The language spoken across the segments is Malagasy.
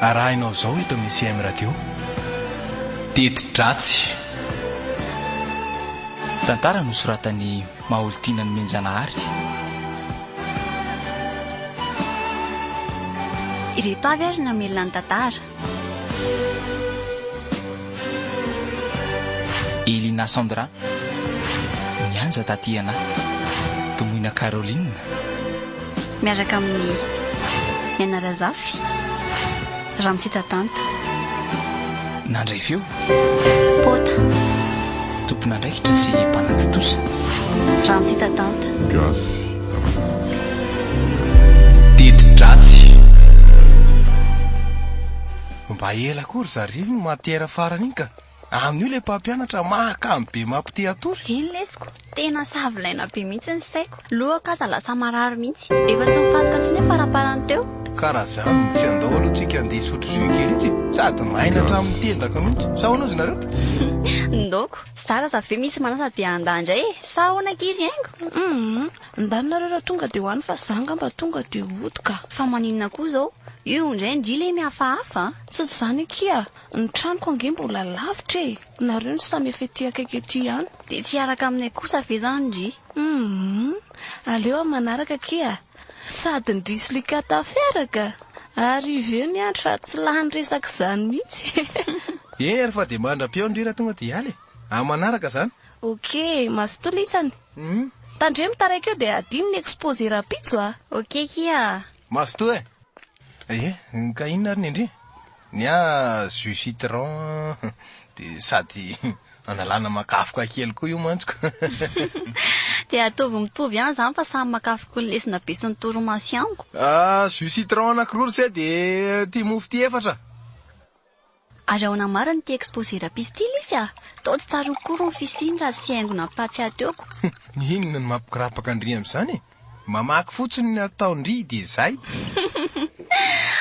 Arahinao izao eto amin'ny CM Radio. Teti-dratsy. Tantara nosoratan'i Maholitiana Nomenjanahary. Ireto avy ary namelona ny tantara. Elina Sandra, Mianja Tatiana, Domoina Caroline. Miaraka amin'i Niaina Razafy, Ramose Tatanta. Nandray feo. Pota. Tompon'andraikitra sy mpanatontosa. Ramose Tatanta. Gasy ara-barotra. Teti-dratsy. Mba ela koa ry zareo iny matière farany iny ka. Amin'io ilay mpampianatra mahakamo be mampite hatory. Eny lesiko, tena savilaina be mihitsy ny saiko. Lohako aza lasa marary mihitsy. Efa tsy nifantoka intsony aho faramparany teo. Ka raha zany tsy andao aloha tsika andeha hisotro jus kely etsy e. Sady maina hatramin'ny tendako mihitsy. Sa ahoana ozy nareo? Ndoko, zara za ve misy manasa dia handà indray e? Sa ahoana akia ry haingo? Humm, ndany nareo raha tonga dia ho any fa za angamba tonga dia hody ka. Fa maninona koa izao? Io indray ndry le mihafahafa a! Tsy izany akia, ny tranoko ange mbola lavitra e! Nareo no samy efa ety akaiky ety ihany. Dia tsy hiaraka aminay kosa ve izany ndry? Humm, aleo amin'ny manaraka akia. Sady ndry sy Lika tafiaraka? Arrive eo ny andro fa tsy lany resaka izany mihitsy. Eny ary fa dia mandra-peo ndry raha tonga dia hiala e! Amin'ny manaraka izany. Ok, mazotoa lisany. Tandremo taraiky eo dia adino ny exposé rahampitso a! Ok kia! Mazotoa e! Ie, ka inona ary ny an-dry? Ny ahy jus citron dia sady analana makafoka kely koa io mantsy ko. Dia ataovy mitovy ihany izany fa samy makafoka ny lesona be sy ny torimaso ihany ko. Ah, jus citron anakiroa ry se dia ity mofo ity efatra. Ary ahoana marina ity exposé rapiso ity lesy a? Toa tsy tsaroako akory ny fisiany raha tsy haingo nampahatsiahy teoko. Inona no mampikirapaka an-dry amin'izany e? Mamaky fotsiny ny ataon-dry dia izay.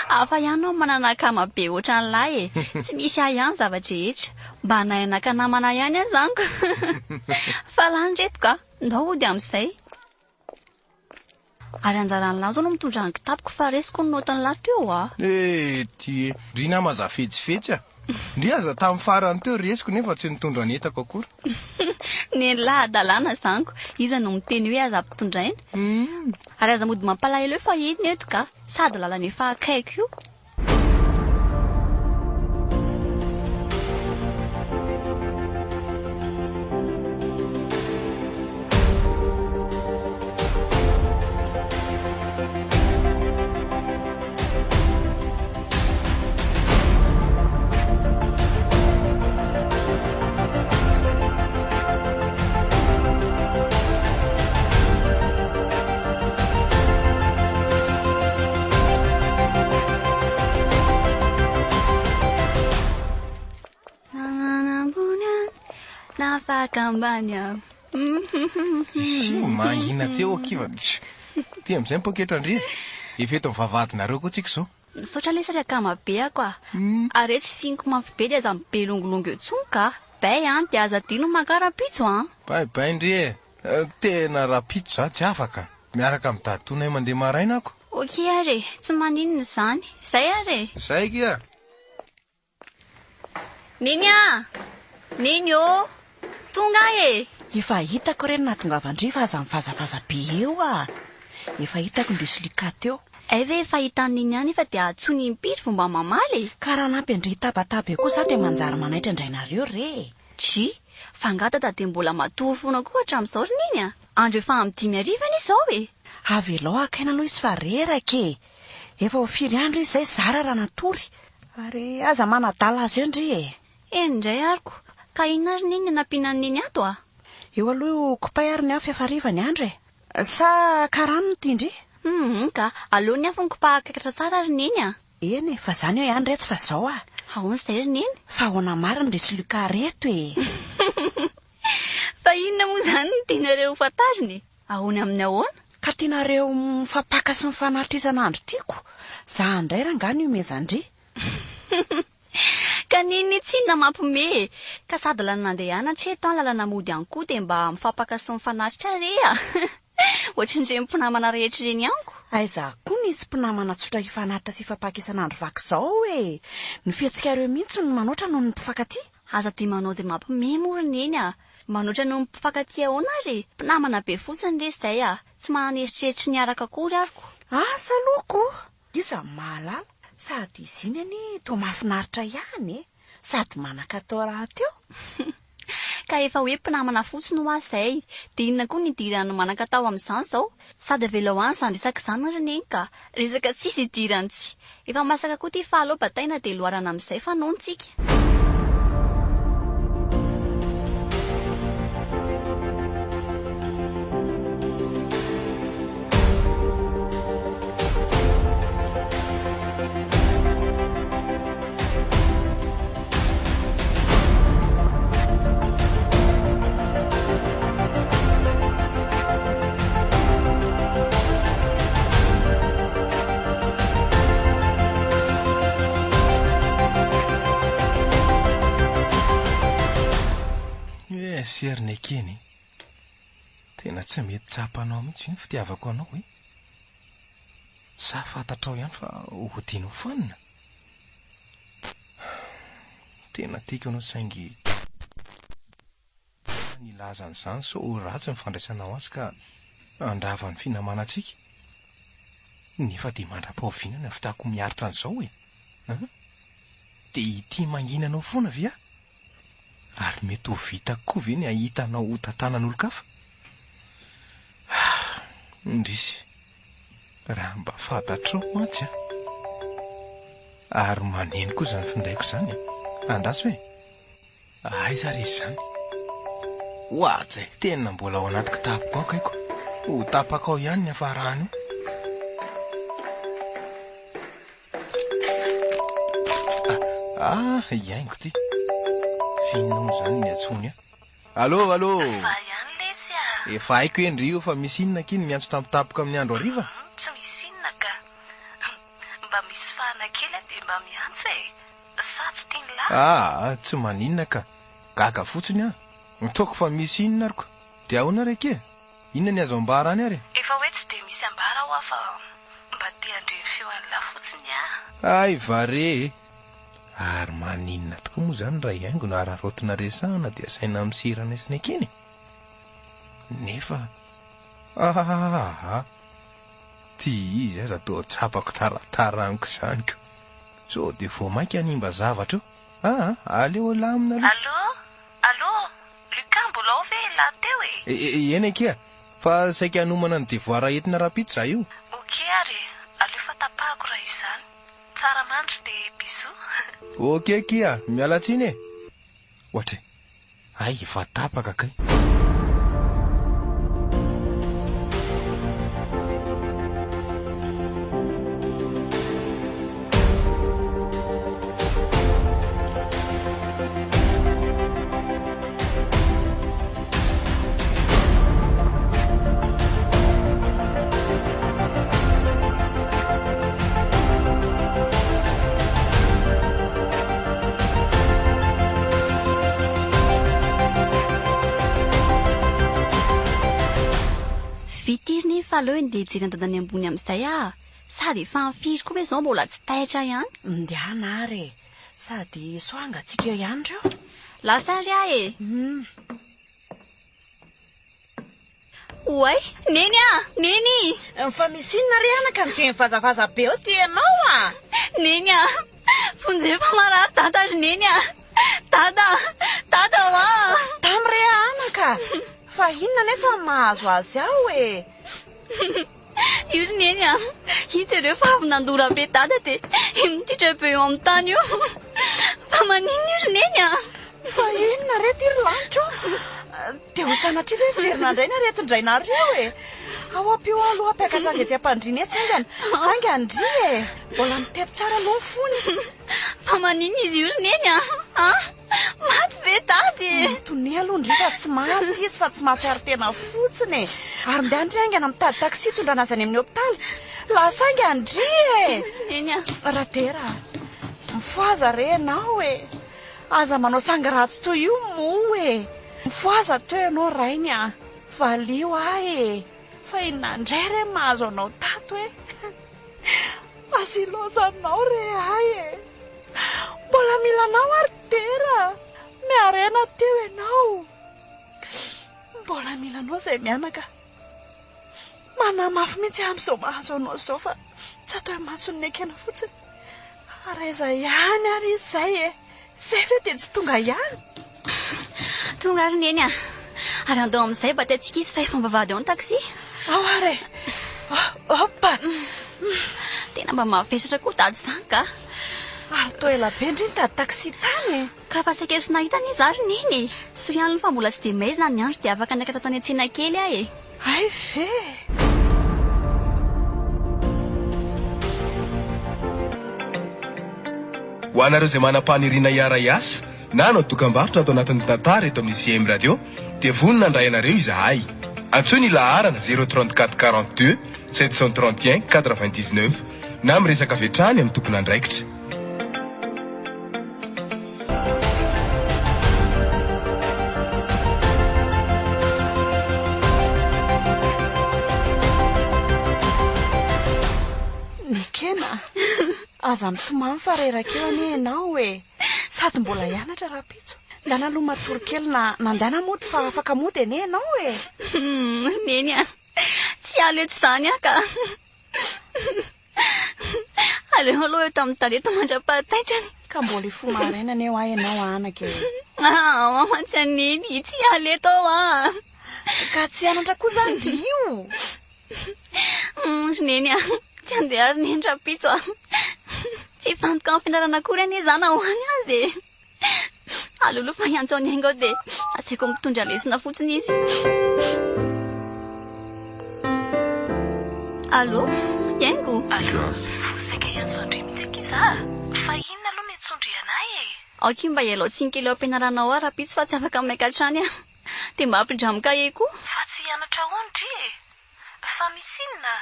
Hafa ihany aho manana akama be ohatran'lah e! Tsy misy ahy ihany zava-drehetra. Mba nahay naka namana ihany aho izany ko! Fa lany reto ka! Ndao hody amin'izay. Ary anjaran'lah zao no mitondra ny kitapoko fa resiko ny note-n'lah teo a! Eh ty e! Ndry nama aza fetsifetsy a! Ndry aza tamin'ny farany teo resiko nefa tsy nitondra ny entako akory. Nen'lah hadalana izany ko! Iza no miteny hoe aza ampitondraina? Ary aza mody mampalahelo eo fa eny eto ka! Sady lalana efa akaiky io. Sy mangina teo akia fa Ty amin'izay ny poketra-ndry e. Efa eto amin'ny vavahadinareo koa tsika izao. Misaotra lesy ry akama be ako a! Ary re tsy fihiniko mafy be dia aza mibelongilongy eo intsony ka! Bay an! Dia aza adino ny maka rahampitso an! Bay bay ndry e! Tena rahampitso za tsy afaka! Miaraka amin'i dadatoanay mandeha maraina ako! Ok ary e! Tsy maninona izany! Zay ary e! Zay akia! Neny a! Neny ô! Tonga aho e! Efa hitako re ny nahatongavan-dry fa aza mivazavaza be eo a! Efa hitako ndry sy Lucas teo. Hay ve efa hitan'i Neny ihany efa dia antsoiny impiry vao mba mamaly e! Ka raha hanampy an-dry hitabataba eo koa za dia manjary manaitra indray nareo re e! Dry, fa angaha dada dia mbola matory foana koa hatramin'izao ry Neny a! Andro efa amin'ny 5 hariva anie izao e! Avelao haka aina aloha izy fa reraka e! Efa ho firy andro izy izay zara raha natory. Ary aza manadala azy eo ndry e! Eny indray ary ko! Ka inona ary neny ny hanampiana an'i Neny ato a? Eo aloha kopay ary ny afo efa hariva ny andro e! Sa ka rano no tian-dry? Hum ka! Aleo ny afo no kopahakatra tsara ry Neny a! Eny e! Fa zany eo ihany retsy fa zao a! Ahoana izay ry Neny? Fa ahoana marina ry sy Lucas reto e! Fa inona moa izany no tianareo ho fantarina e? Ahoana amin'ny ahoana? Ka tianareo mifampaka sy mifanatritra isan'andro tiako, za indray rangaha no ihomezan-dry. Ka n'inona tsinona mampime e! Ka sady lalana andehanana hatreto an, lalana mody ihany koa dia mba mifampaka sy mifanatritra re a! Ohatran'ireny mpinamana rehetra ireny ihany ko. Aiza koa nisy mpinamana tsotra hifanaritra sy hifampaka isan'andro vaky izao e! Ny fihetsikareo mihitsy no manoatra noho ny mpifankatia. Aza dia manao izay mampime moa ry Neny a! Manoatra noho ny mpifankatia ahoana ary e? Mpinamana be fotsiny re izay a! Tsy manana eritreritry ny hiaraka akory ary ko. Asa aloha ko! Iza no mahalala? Sady izy iny anie toa mahafinaritra ihany e! Sady manan-katao rahateo. Ka efa hoe mpinamana fotsiny hoa izay, dia inona koa ny idiran'ny manan-katao amin'izany izao? Sady avelao any izany resaka izany ry Neny ka! Resaka tsisy idirany tsy! Efa masaka koa ity fa aleo bataina dia loarana amin'izay fa noana tsika. Eh, sery ny ekeny. Tena tsy mety tsapanao mihitsy ny fitiavako anao e. Sa fantatrao ihany fa hodianao fanina? Tena tiako ianao saingy nilaza an'izany sao ho ratsy ny fandraisanao azy ka handrava ny finamanantsika. Nefa dia mandra-pahoviana no hahavitako miaritra an'izao e? An? Dia ity mangina anao foana ve aho? Ary mety ho vitako koa ve ny hahita anao ho tantanan'olon-kafa? Ah, indrisy, raha mba fantatrao mantsy an! Ary maneno koa izany findaiko izany an! Andraso e! Aiza ary izy izany? Oadray, tena mbola ao anaty kitapoko ao kaiko. Ho tapaka ao ihany ny hafarany io. Ah, hihaingo ity. F'inona moa izany ny antsoiny ahy? Allô, allô! Za ihany lesy a! Efa haiko hoe ndry io fa misy inona akia ny miantso tampotampoka amin'ny andro hariva? Tsy misy inona ka. Mba misy fahana kely aho dia mba miantso e! Sa tsy tian'lah? Ah, tsy maninona ka. Gaga fotsiny aho. Ataoko fa misy inona ary ko. Dia ahoana re akia? Inona ny azo ambara any ary e? Efa hoe tsy dia misy ambara hoa fa mba te handre ny feo an'lah fotsiny aho. Hay va re e! Ary maninona tokoa moa izany raha hihaingo no araraotina resahana dia asaina miserana sy ny ankiny e? Nefa aa! Ty izy aza toa tsapako taratara amiko izany ko! Sao dia vao mainka hanimba zavatra eo? Aa! Aleo alamina aloha. Allô? Allô? Lucas mbola ao ve elah teo e? Eny akia, fa saika hanomana ny devoir entina rahampitso za io. Ok ary e, aleo fa tapahako raha izany. Tsara mandry dia bisous. Ok akia, miala tsiny e! Ohatry, hay efa tapaka kay. Vita iry ny fa aleo ndeha hijery an-dadany ambony amin'izay aho. Sady efa amin'ny firy koa ve izao mbola tsy taitra ihany? Ndehana ary e! Sady sao hangatsiaka eo ihany ireo. Lasa ary aho e! Oay! Neny a! Neny! Fa misy inona re anaka no dia mivazavaza be eo ty ianao a? Neny a! Vonjeo fa marary dada ry Neny a! Dada! Dada hoa! Tamy re anaka! Fa inona nefa no mahazo azy ao e? Io ry Neny a! Io jereo fa avy nandora be dada dia mitritra be eo amin'ny tany io. Fa maninona io ry Neny a? Fa inona re ity ry lanitra ô? Dia ho sanatria ve hiverina indray ny aretin-drainareo e? Ao ampio aho aloha hampiakatra azy etsy am-pandriana etsy haingana. Haingana ndry e! Mbola mitepo tsara aloha ny fony. Fa maninona izy io ry Neny a? An? Maty ve dada e? Mitonia aloha ndry fa tsy maty izy fa tsy mahatsiaro tena fotsiny e! Ary ndeha ndry haingana mitady taxi hitondrana azy any amin'ny hopitaly. Lasa haingana ndry e! Neny a! Radera a! Mifohaza re ianao e! Aza manao sangy ratsy toy io moa e! Mifohaza teo ianao rainy a! Valio ahy e! Fa inona indray re mahazo anao tato e? Aza ilaozanao re ahy e! Mbola mila anao ary Dera! Miharena teo ianao! Mbola mila anao izay mianaka. Manahy mafy mihitsy aho amin'izao mahazo anao izao fa tsy atao imason'ny nekena fotsiny. Ary aiza ihany ary izy izay e? Izay ve dia tsy tonga ihany? Tonga ary Neny a! Ary andao amin'izay bataintsika izy fa efa mivavahady ao ny taxi. Ao ary e! Hop! Tena mba mavesatra koa dada izany ka! Ary toa ela be ndry nitady taxi tany e! Ka efa saika tsy nahita anie izaho ry Neny e! Soa ihany aloha fa mbola tsy dia maizina ny andro dia afaka niakatra tany an-tsena kely aho e! Hay ve! Ho anareo izay manam-paniriana hiara-hiasa na hanao dokambarotra ato anatin'ny tantara eto amin'ny CM Radio dia vonona handray anareo izahay. Antsoy ny laharana 034 42 731 99 na miresaka avy hatrany amin'ny tompon'andraikitra. Nekena a! Aza mitomany fa reraka eo anie ianao e! Sady mbola hianatra rahampitso. Ndana aloha matory kely na nandana mody fa afaka mody anie ianao e! Neny a! Tsy hiala eto izany aho ka! Aleo aloha eto amin'ny tanety mandra-pahataitrany. Ka mbola hifoha maraina anie hoa ianao anaka e! Ah, mamantsy an'i Neny, tsy hiala eto aho ah! Ka tsy hianatra koa izany dry io? Ry Neny a, tsy handeha ary Neny rahampitso a! Tsy hifantoka amin'ny fianarana akory anie izaho na ho any aza e! Aleo aloha fa hiantso an'i Haingo aho dia asaiko mitondra lesona fotsiny izy. Allô, Haingo? Allô, vao saika hiantso an-dry mihitsy akia za a! Fa inona aloha no iantsoan-dry anay e? Aoka mba hialao tsiny kely eo am-pianarana ao aho rahampitso fa tsy afaka maika hatrany aho. Dia mba ampindramo kahie koa. Fa tsy hianatra ahoana dry e? Fa misy inona?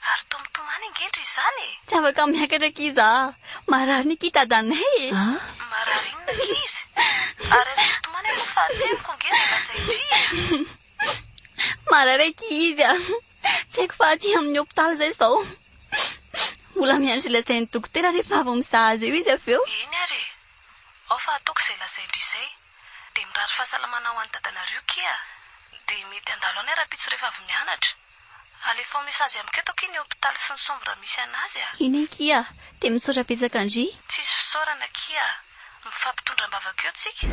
Ary toa mitomany ange ndry izany e! Tsy afaka miakatra akia za. Marary ny akia dadanay e! Marary inona akia izy? Ary aza mitomany aloha fa tsy henoko ange izay lazain-dry e! Marary akia izy a! Tsy haiko fa aty amin'ny hopitaly izay izao. Mbola miandry izay lazain'ny dokotera rehefa avy mizaha azy eo izy avy eo. Eny ary e! Ao fa ataoko izay lazain-dry izay. Dia mirary fahasalamana ho an'i dadanareo kia. Dia mety handalo any aho rahampitso rehefa avy mianatra. Alefao message amiko eto akia ny hopitaly sy ny chambre misy anazy a. Eny akia, dia misaotra betsaka ndry. Tsisy fisaorana akia. Mifampitondra am-bavaka eo tsika.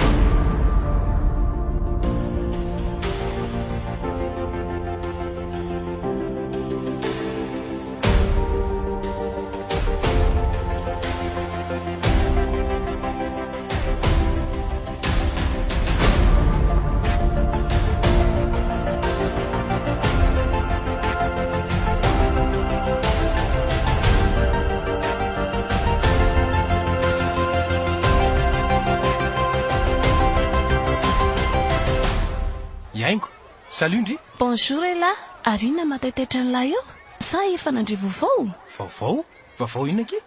Iaingo, salut ndry! Bonjour elah, ary inona mahataitaitra an'lah eo? Sa efa nandre vaovao? Vaovao? Vaovao inona akia?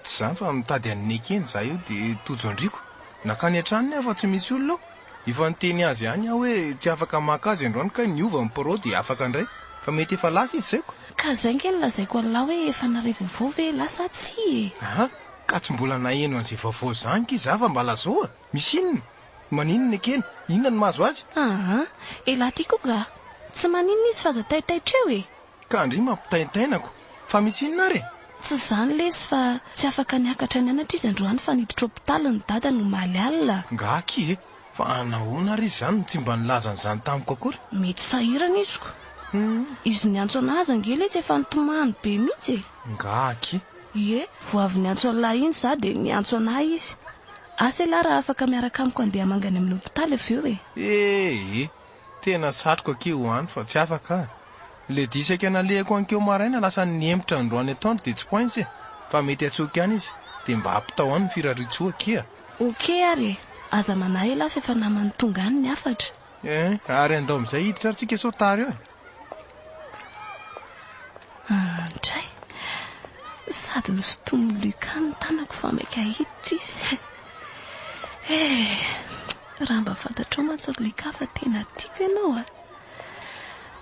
Tsy izany fa mitady an'i Neky eny izaho io dia tojo an-driako. Nankany an-tranony aho fa tsy misy olona ao. Efa niteny azy ihany aho hoe tsy afaka maka azy androany kay niova ny pro dia afaka indray. Fa mety efa lasa izy saiko. Ka zay nge no lazaiko an'lah hoe efa nare vaovao ve elah sa tsia e? Aha, ka tsy mbola naheno an'izay vaovao izany ki za fa mba lazao a! Misy inona? Maninona ekena? Inona no mahazo azy? Aa, elah ty koa ga! Tsy maninona izy fa aza taitaitra eo e! Ka ndry mampitaintainako. Fa misy inona ary e? Tsy izany lesy fa tsy afaka niakatra nianatra izy androany fa niditra hopitaly ny dadany omaly alina. Nga akia e! Fa nahoana ary izy izany no tsy mba nilaza an'izany tamiko akory? Mety sahirana izy ko. Izy niantso anah aza ange lesy efa nitomany be mihitsy e! Nga akia. Ie, vao avy niantso an'lah iny za dia niantso anah izy. Asa elah raha afaka miaraka amiko handeha hamanga any amin'ny hopitaly avy eo e! Ee! Tena satriko akia ho any fa tsy afaka ah. Le dia saika nalehako ankeo maraina lasa nihemotra androany atoandro dia tsy coince e! Fa mety atsoiko ihany izy dia mba ampitao any ny firariantsoa akia. Ok ary e! Aza manahy elah fa efa naman'ny tonga any ny hafatra. Eh! Ary andao amin'izay hiditra ary tsika sao tara eo e! Andray! Sady nosintomin'i Lucas ny tanako fa maika hiditra izy. Eh! Raha mba fantatrao mantsy ry Lucas fa tena tiako ianao a!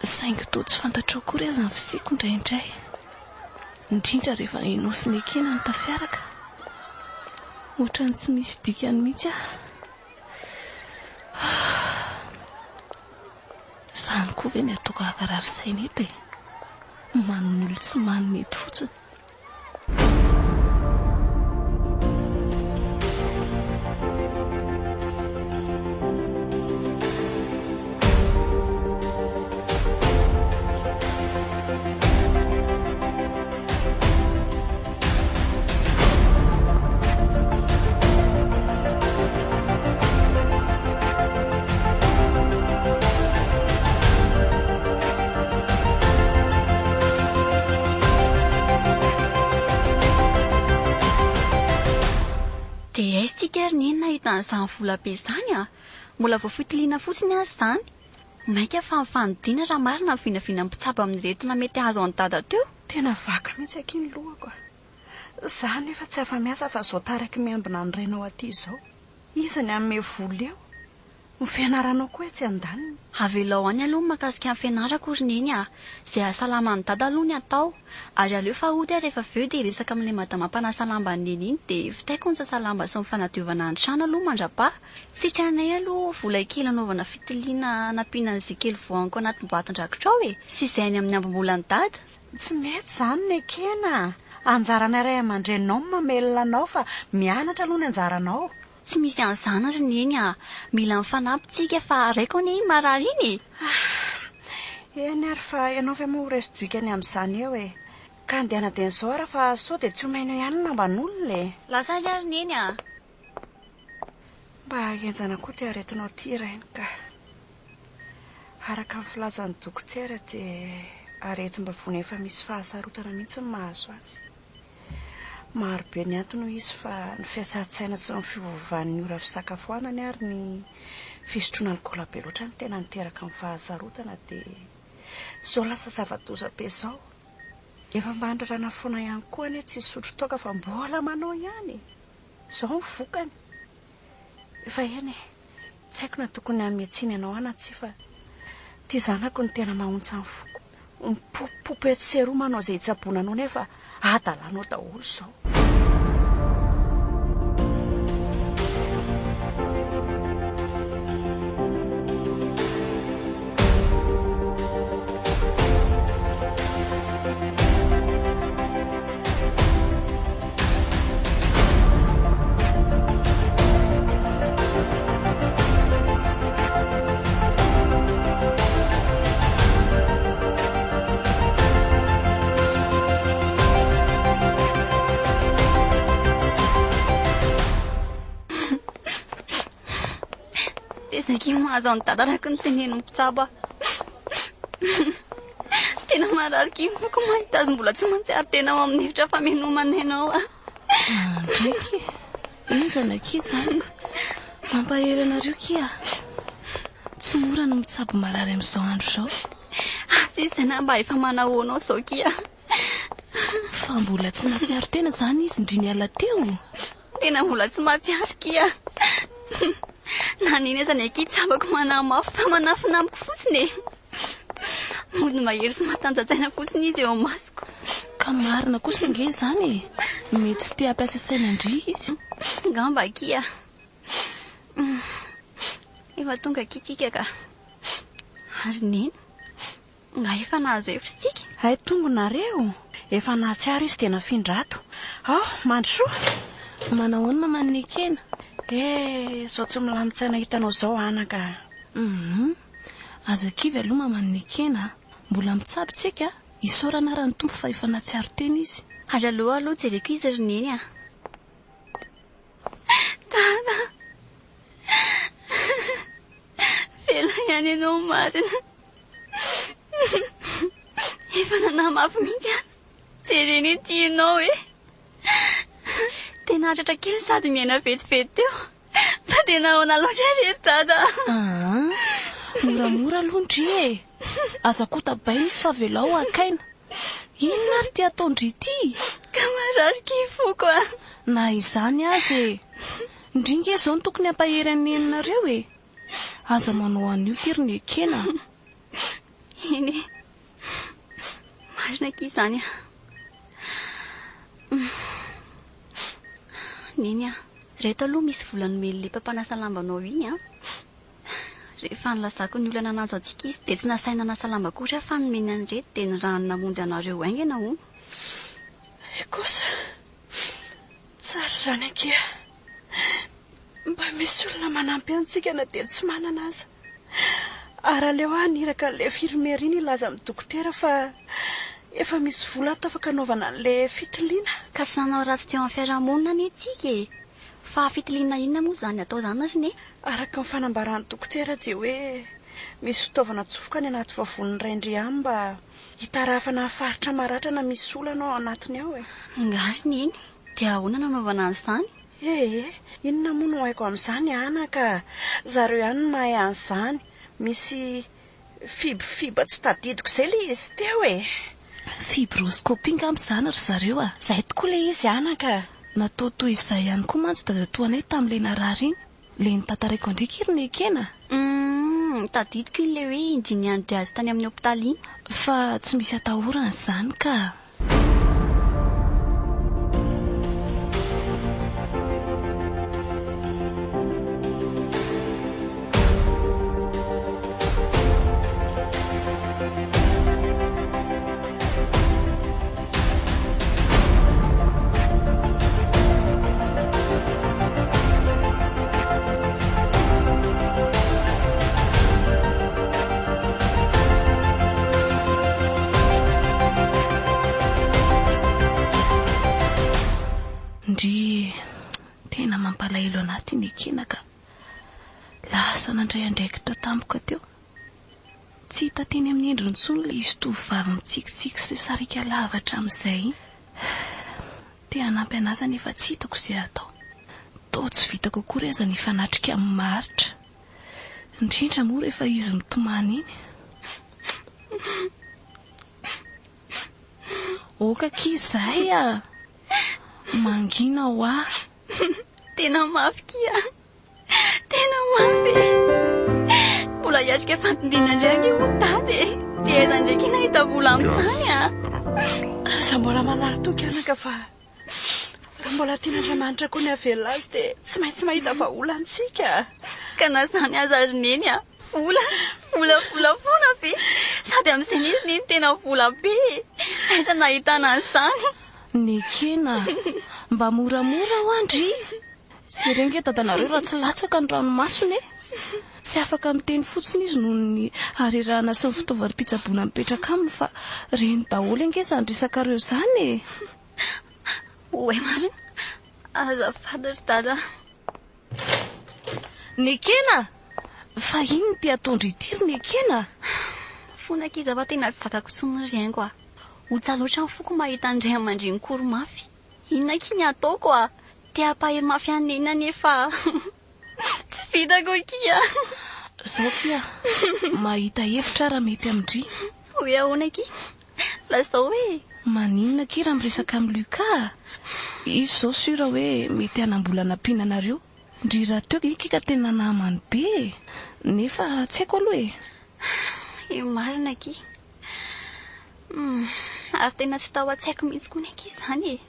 Saingy toa tsy fantatrao akory aza ny fisiako indraindray. Indrindra rehefa ianao sy Nekena no tafiaraka. Ohatran'ny tsy misy dikany mihitsy aho. Izany koa ve ny ataoko hankarary saina eto e? Manolo tsy manina eto fotsiny. Dia aiza tsika ary neny nahita an'izany vola be izany a? Mbola vao fitiliana fotsiny aza izany. Mainka fa ny fandidiana raha marina ny vinavinan'ny mpitsabo amin'ny aretina mety hahazo an'i Dada teo. Tena vaky mihitsy akia ny lohako a! Za nefa tsy afa-miasa fa izao taraiky miambina ny rainao aty izao. Iza ny hanome vola eo? Ny fianaranao koa etsy andaniny. Avelao any aloha ny mahakasika ny fianarako ry Neny a! Izay hahasalama an'i Dada aloha ny atao. Ary aleo fa hody aho rehefa avy eo dia hiresaka amin'ilay madama mpanasa lamba an'i Neny iny dia vitaiko ny sasa lamba sy ny fanadiovana ny trano aloha mandra-paha. Sitranay aloha vola kely hanaovana fitiliana hanampiana an'izay kely voaniko anaty boatin-drakitra ao e! Sy izay any amin'ny ambim-bolan'i Dada. Tsy mety izany Nekena a! Anjaranay ray aman-dreninao ny mamelona anao fa mianatra aloha ny anjaranao. Tsy misy an'izany ry Neny a! Mila mifanampy tsika fa raiko anie iny marary iny e! Eny ary fa ianao ve moa ho resy doikany amin'izany eo e! Ka andehana dieny izao ary fa sao dia tsy omena eo ihany ny lamban'olona e! Lasa ary ary Neny a! Mba henjana koa ity aretinao ity rainy ka. Araka ny filazan'ny dokotera dia aretim-bavony efa misy fahasarotana mihitsy ny mahazo azy. Maro be ny antony hoy izy fa ny fiasan-tsaina sy ny fiovaovan'ny ora fisakafoanany ary ny fisotroana alikaola be loatra no tena niteraka ny fahasarotana dia izao lasa zava-doza be izao. Efa mba andrarana foana ihany koa anie tsy hisotro toaka fa mbola manao ihany e! Izao ny vokany. Efa eny e! Tsy haiko na tokony hanome tsiny anao aho na tsia fa ity zanako no tena mahaontsa ny foko. Mipopopopy etsy sy eroa manao izay hitsaboana anao nefa adalanao daholo izao. Tezaka mahazo an'i Dada araka ny tenenin'ny mpitsabo aho. Tena marary kivy foko mahita azy mbola tsy mahatsiaro tena ao amin'ny efitra famelomana ianao aho. Ndraiky e! Henjana akia izany. Mampahery anareo kia. Tsy mora ny mitsabo marary amin'izao andro izao. Asa izy tena mba efa manahoana ao izao kia. Fa mbola tsy nahatsiaro tena izany izy ndry niala teo? Tena mbola tsy mahatsiaro kia. Na neny aza ny akia tsapako manahy mafy fa manafina amiko fotsiny e. Mody mahery sy matanjatsaina fotsiny izy eo amasoko. Ka marina kosa ange izany e. Mety tsy te hampiasa saina an-dry izy. Angamba akia. Efa tonga akia tsika ka. Ary neny, nga efa nahazo hevitra tsika? Hay tonga nareo? Efa nahatsiaro izy dia nafindra ato. Ao, mandrosoa. Manahoana maman'i Nekena? Eh, izao tsy milamin-tsaina hitanao izao anaka. Hum. Aza kivy aloha maman'i Nekena a. Mbola mitsabo tsika, isaorana ara ny Tompo fa efa nahatsiaro tena izy. Ary aleo aloha jereko izy ry Neny a. Dada. Vela ihany ianao marina. Efa nanahy mafy mihitsy aho. Jerena ity ianao e. Tena hatratra kely sady miaina vetivety teo. Fa tena ahoana loatra ry Dada? Aa, moramora aloha ndry e! Aza kotabaina izy fa avelao haka aina. Inona ary ity ataon-dry ity? Ka marary ky foko a! Na izany aza e! Ndry nge izao no tokony hampahery an'i neninareo e! Aza manao an'io ity ry Nekena a! Eny e. Marina akia izany a. Neny a, ireto aloha misy vola nomen'ilay mpampanasa lambanao iny a. Rehefa nilazako ny olana nahazo antsika izy dia tsy nasainy nanasa lamba akory aho fa nomeny an'ireto dia nirahany namonjy anareo haingana hono. Hay kosa, tsara izany akia. Mba misy olona manampy antsika na dia tsy manana aza. Ary aleo aho haniraka an'ilay infirmerie iny hilaza amin'ny dokotera fa efa misy vola ato afaka anaovana an'ilay fitiliana. Ka tsy nanao ratsy teo amin'ny fiarahamonina anie tsika e! Fa fitiliana inona moa izany atao izany ry ne? Araka ny fanambaran'ny dokotera dia hoe misy fitaovana atsofoka any anaty vavonin'ny rain-driamy mba hitarafana ny faritra maratra na misy olana ao anatiny ao e! Angaha ry neny? Dia ahoana no anaovana an'izany? Ee, inona moa no haiko amin'izany anaka a! Zareo ihany no mahay an'izany. Misy fibofiba tsy tadidiko izay ilay izy teo e! Fibroscopie angamba izany ry zareo a! Izay tokoa ilay izy anaka a! Natao toy izay ihany koa mantsy dadatoanay tamin'ilay narary iny, ilay notantaraiko an-dry ry Nekena. Humm, tadidiko iny ilay hoe indry niandry azy tany amin'ny hopitaly iny. Fa tsy misy atahorana izany ka! Ndry, tena mampalahelo anah ty Nekena ka. Lasa nandray andraikitra tampoka teo. Tsy hita teny amin'ny endriny intsony ilay izy tovovavy mitsikitsiky sy sariaka lava hatramin'izay iny. Te hanampy an'azy anefa tsy hitako izay hatao. Toa tsy vitako akory aza ny hifanatrika amin'i Maharitra. Indrindra moa rehefa izy mitomany iny. Ok akia izay a! Mangina hoa. Tena mafy kia. Tena mafy e! Mbola hiatrika fandidiana indray ange hono Dada e! Dia aiza indray kay nahita vola amin'izany a? Aza mbola manary toky anaka fa raha mbola tian'Andriamanitra koa ny hahavelona azy dia tsy maintsy mahita vahaolana isika. Ka na izany aza ry Neny a! Vola, vola, vola foana ve? Sady amin'izay anie ry Neny tena vola be e! Aiza no nahitana an'izany? Nekena, mba moramora hoa ndry! Jereo ange dadanareo raha tsy latsaka ny ranomasony e! Tsy afaka miteny fotsiny izy noho ny harerahana sy ny fitaovam-pitsaboana mipetraka aminy fa reny daholo ange izany resakareo izany e! Oay marina! Azafady ry dada a! Nekena! Fa inona ity ataon-dry ity ry Nekena? Fona ankizy fa tena tsy zakako intsony ry haingo a! Ontsa loatra ny foko mahita ny ray aman-dreny koro mafy. Inona akia ny ataoko a! Te hampahery mafy an'i Neny anefa tsy vitako akia. Zao kia, mahita hevitra aho raha mety amin-dry. Hoe ahoana akia? Lazao e! Maninona akia raha miresaka amin'i Lucas a? Izy izao sûr hoe mety hanam-bola hanampiana anareo. Ndry rahateo akia ka tena namany be e! Nefa tsy haiko aloha e! Io marina akia. Humm, ary tena tsy tao an-tsaiko mihitsy koa ny ankizy izany e!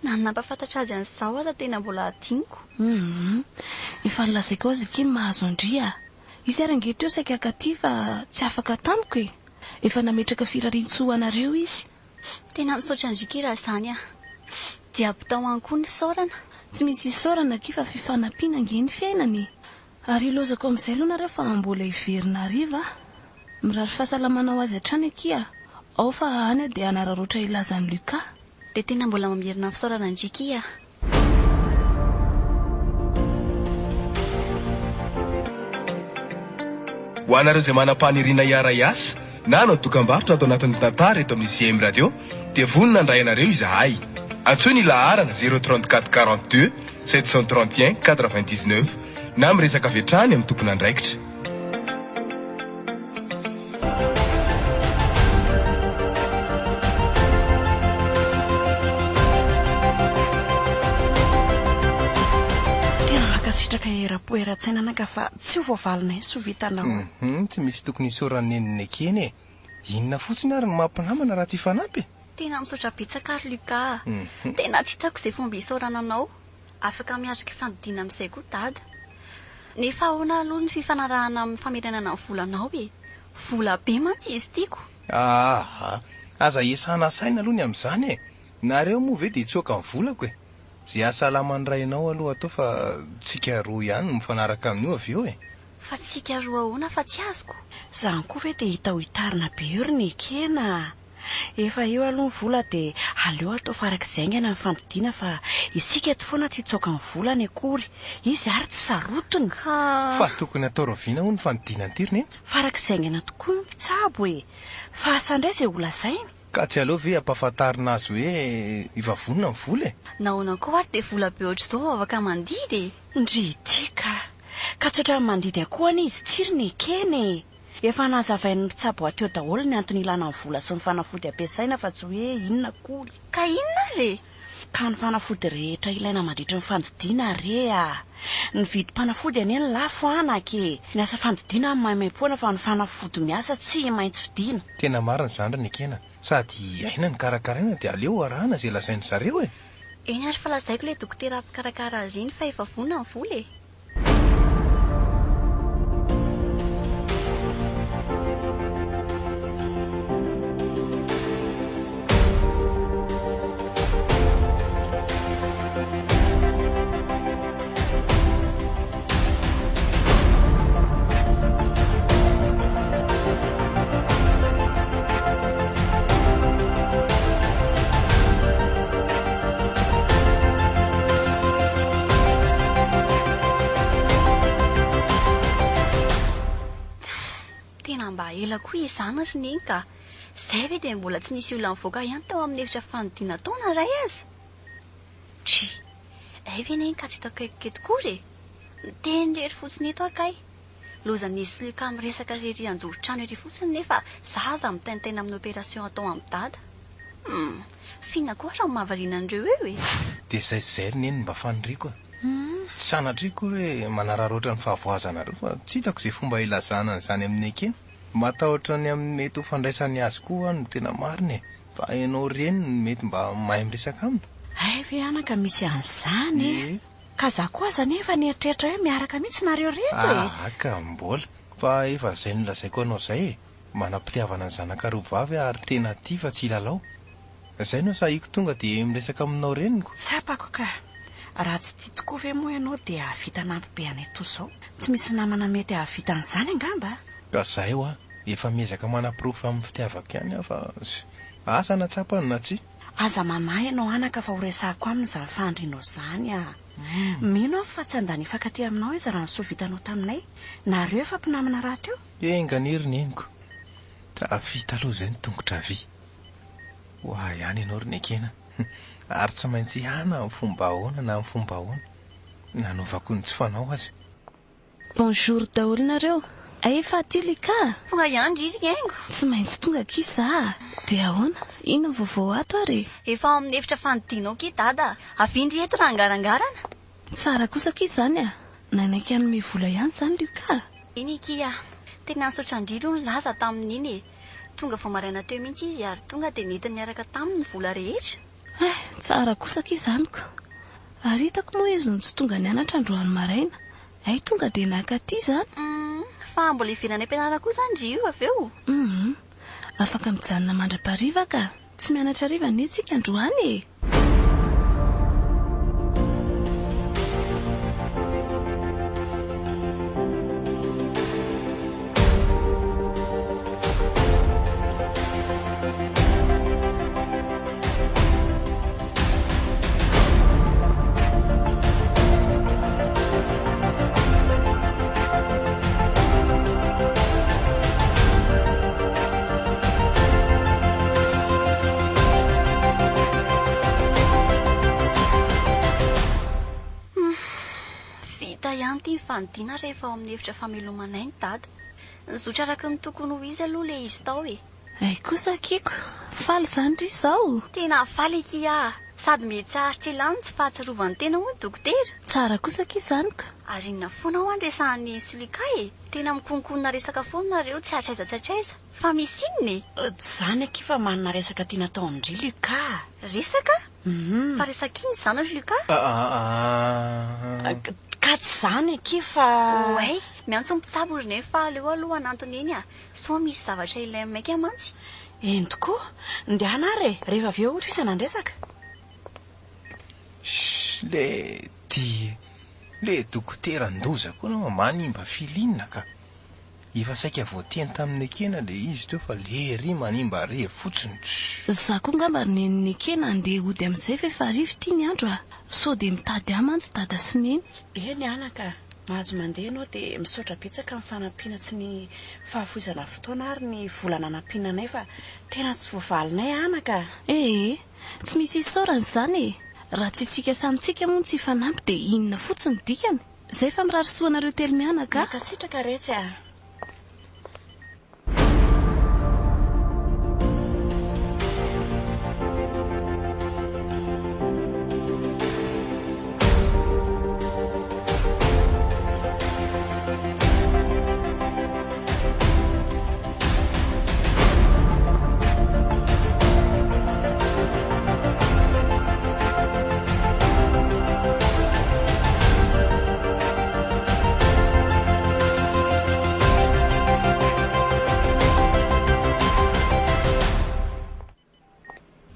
Na ny nampahafantatra azy an'izao aza tena mbola hadinoko. Humm, efa nolazaiko azy akia ny mahazo an-dry a! Izy ary ange teo saika hakaty fa tsy afaka tamiko e! Efa nametraka firarian-tsoa ho anareo izy. Tena misaotra an-dry akia raha izany a! Dia ampitao any koa ny fisaorana. Tsy misy isaorana akia fa fifanampiana ange ny fiainana e! Ary ilaozako amin'izay aloha nareo fa mbola hiverina hariva aho. Mirary fahasalamana ho azy hatrany akia. Ao fa any aho dia hanararaotra hilaza an'i Lucas. Dia tena mbola mamerina ny fisaorana an-dry akia. Ho anareo izay manam-paniriana hiara-hiasa na hanao dokambarotra ato anatin'ny tantara eto amin'ny CM Radio dia vonona handray anareo izahay. Antsoy ny laharana 034 42 731 99 na miresaka avy hatrany amin'ny tompon'andraikitra. Tena mankasitraka eram-po eran-tsaina anaka fa tsy ho voavalinay ny soa vitanao. Hum, tsy misy tokony hisaoran'i Neny nekena e. Inona fotsiny ary no maha mpinamana raha tsy hifanampy e? Tena misaotra betsaka ry Lucas a! Tena tsy hitako izay fomba hisaorana anao. Afaka miatrika fandidiana amin'izay koa Dada. Nefa ahoana aloha ny fifanarahana amin'ny famerenana ny volanao e? Vola be mantsy izy ity ko! Aa! Aza iasana saina aloha ny amin'izany e! Nareo moa ve dia hitsoaka ny volako e? Izay hahasalama ny rainao aloha atao fa tsika roa ihany no mifanaraka amin'io avy eo e! Fa tsika roa ahoana fa tsy azoko? Izany koa ve dia hita ho hitarina be eo ry Nekena a! Efa eo aloha ny vola dia aleo atao farak'izay haingana ny fandidiana fa isika eto foana tsy hitsoaka ny volany akory. Izy ary tsy sarotiny. Ka. Fa tokony atao rahoviana hono ny fandidiana an'ity ry Neny? Farak'izay haingana tokoa ny mpitsabo e! Fa asa indray izay holazainy? Ka tsy aleo ve ampahafantarina azy hoe efa vonona ny vola e? Nahoana koa ary dia vola be ohatr'izao vao afaka mandidy e? Ndry ity ka! Ka tsy ohatran'ny mandidy akoho anie izy ity ry Nekena e! Efa nazavain'ny mpitsabo aty eo daholo ny antony ilana ny vola sy ny fanafody ampiasaina fa tsy hoe inona akory. Ka inona ary e? Ka ny fanafody rehetra ilaina mandritry ny fandidiana re a! Ny vidim-panafody anie no lafo anaka e! Ny asa fandidiana no maimaimpoana fa ny fanafody miasa tsy maintsy vidiana. Tena marina izany ry Nekena, sady aina no karakaraina dia aleo arahana izay lazain-dry zareo e! Eny ary fa lazaiko ilay dokotera mpikarakara azy iny fa efa vonona ny vola e! Tena mba ela koa izany ry Neny ka! Izay ve dia mbola tsy nisy olona nivoaka ihany tao amin'ny efitra fanodiana tao na iray aza? Dry! Hay ve Neny ka tsy eto akaikiko eto kory e? Miteny irery fotsiny eto aho kay! Loza nisy Luca miresaka ery anjoron-trano ery fotsiny nefa za aza mitaintaina amin'ny opération atao amin'i dada. Hum! F'inona koa ary no mahavariana an'ireo eo e? Dia izay sy izay ry neny no mba faniriako e! Tsy sanatria akory hoe manararaotra ny fahavoazanareo fa tsy hitako izay fomba hilazana an'izany amin'i Nekena. Matahotra ny amin'ny mety ho fandraisany azy koa aho no tena marina e! Fa ianao reniny no mety mba mahay miresaka aminy. Hay ve anaka misy an'izany e! Ka za koa aza anefa nieritreritra hoe miaraka mihitsy nareo reto e! Aa ka mbola, fa efa zay nolazaiko anao zay e! Manam-pitiavana ny zanakareo vavy aho ary tena tia fa tsy hilalao. Zay no sahiko tonga dia miresaka aminao reniko. Tsapako ka! Raha tsy tia tokoa ve moa ianao dia hahavita hanampy be anay toa izao? Tsy misy namana mety hahavita an'izany angamba a! Ka zay hoa, efa miezaka manaporofo amin'ny fitiavako ihany aho fa asa na tsapany na tsia. Aza manahy ianao anaka fa ho resahako aminy izany fahandrianao izany ah. Mino aho fa tsy handany hifankatia aminao izy raha ny soa vitanao taminay. Nareo efa mpinamana rahateo. Enga anie ry neniko. Tafita aloha izay ny tongotra havia. Ho ahy ihany ianao ry Nekena. Ary tsy maintsy hana amin'ny fomba ahoana na amin'ny fomba ahoana. Nanaovako ny tsy fanao aza. Bonjour daholo nareo. Hay efa aty Lucas a! Tonga ihany ry ry haingo. Tsy maintsy tonga akia za a! Dia ahoana? Inona ny vaovao ato ary e? Efa ao amin'ny efitra fandidiana ao akia Dada a! Avia ndry eto raha angarangarana. Tsara kosa akia izany a! Nanaiky hanome vola ihany izany Lucas a! Eny akia a! Tena nisaotra an-dry aloha nilaza tamin'iny e! Tonga vao maraina teo mihitsy izy ary tonga dia nentiny niaraka taminy ny vola rehetra. Eh! Tsara kosa akia izany ko! Ary hitako moa izy no tsy tonga nianatra androany maraina. Hay tonga dia naka aty izany? Humm, fa mbola hiverina any am-pianarana koa izany ry io avy eo? Humm, afaka mijanona mandra-pahariva ka! Tsy mianatra hariva anie tsika androany e! Vita ihany ity ny fandidiana rehefa ao amin'ny efitra famelomana aina i Dada. Nizotra araka ny tokony ho izy aloha ilay izy tao e. Hay kosa akia ko! Faly izany ry izao! Tena faly akia ah! Sady mety tsy haharitra ela ny tsy fahatsiarovan-tena hoy ny dokotera. Tsara kosa akia izany ka. Ary inona foana hoa ny resahan'i Neny sy Lucas e? Tena mikononkonona resaka foana nareo tsy hatraiza tsy hatraiza. Fa misy inona e? Tsy izany akia fa manana resaka tiana atao amin-dry Lucas. Resaka? Fa resaka inona izany ry Lucas? Aa. Ka tsy izany akia fa. Oay, miantso ny mpitsabo ry Neny fa aleo aloha hanantona eny a! Sao misy zavatra ilainy maika mantsy. Eny tokoa. Ndehana ary e! Rehefa avy eo tohizana ny resaka. Shh le ty le dokoteran-doza koa anao manimba feeling ka. Efa saika voateny tamin'i Nekena le izy teo fa lery manimba revy fotsiny tss. Za koa ngamba ry neny Nekena andeha hody amin'izay fa efa hariva ity ny andro a! Sao dia mitady ahy mantsy dada sy neny. Eny anaka, mahazo mandeha ianao dia misaotra betsaka amin'ny fanampiana sy ny fahafoizana fotoana ary ny vola nanampiana anay fa tena tsy voavalinay anaka. Ee, tsy misy isaorana izany e! Raha tsy isika samy tsika moa no tsy hifanampy dia inona fotsiny no dikany? Izay fa mirary soa anareo telo mianaka a! Mankasitraka retsy a!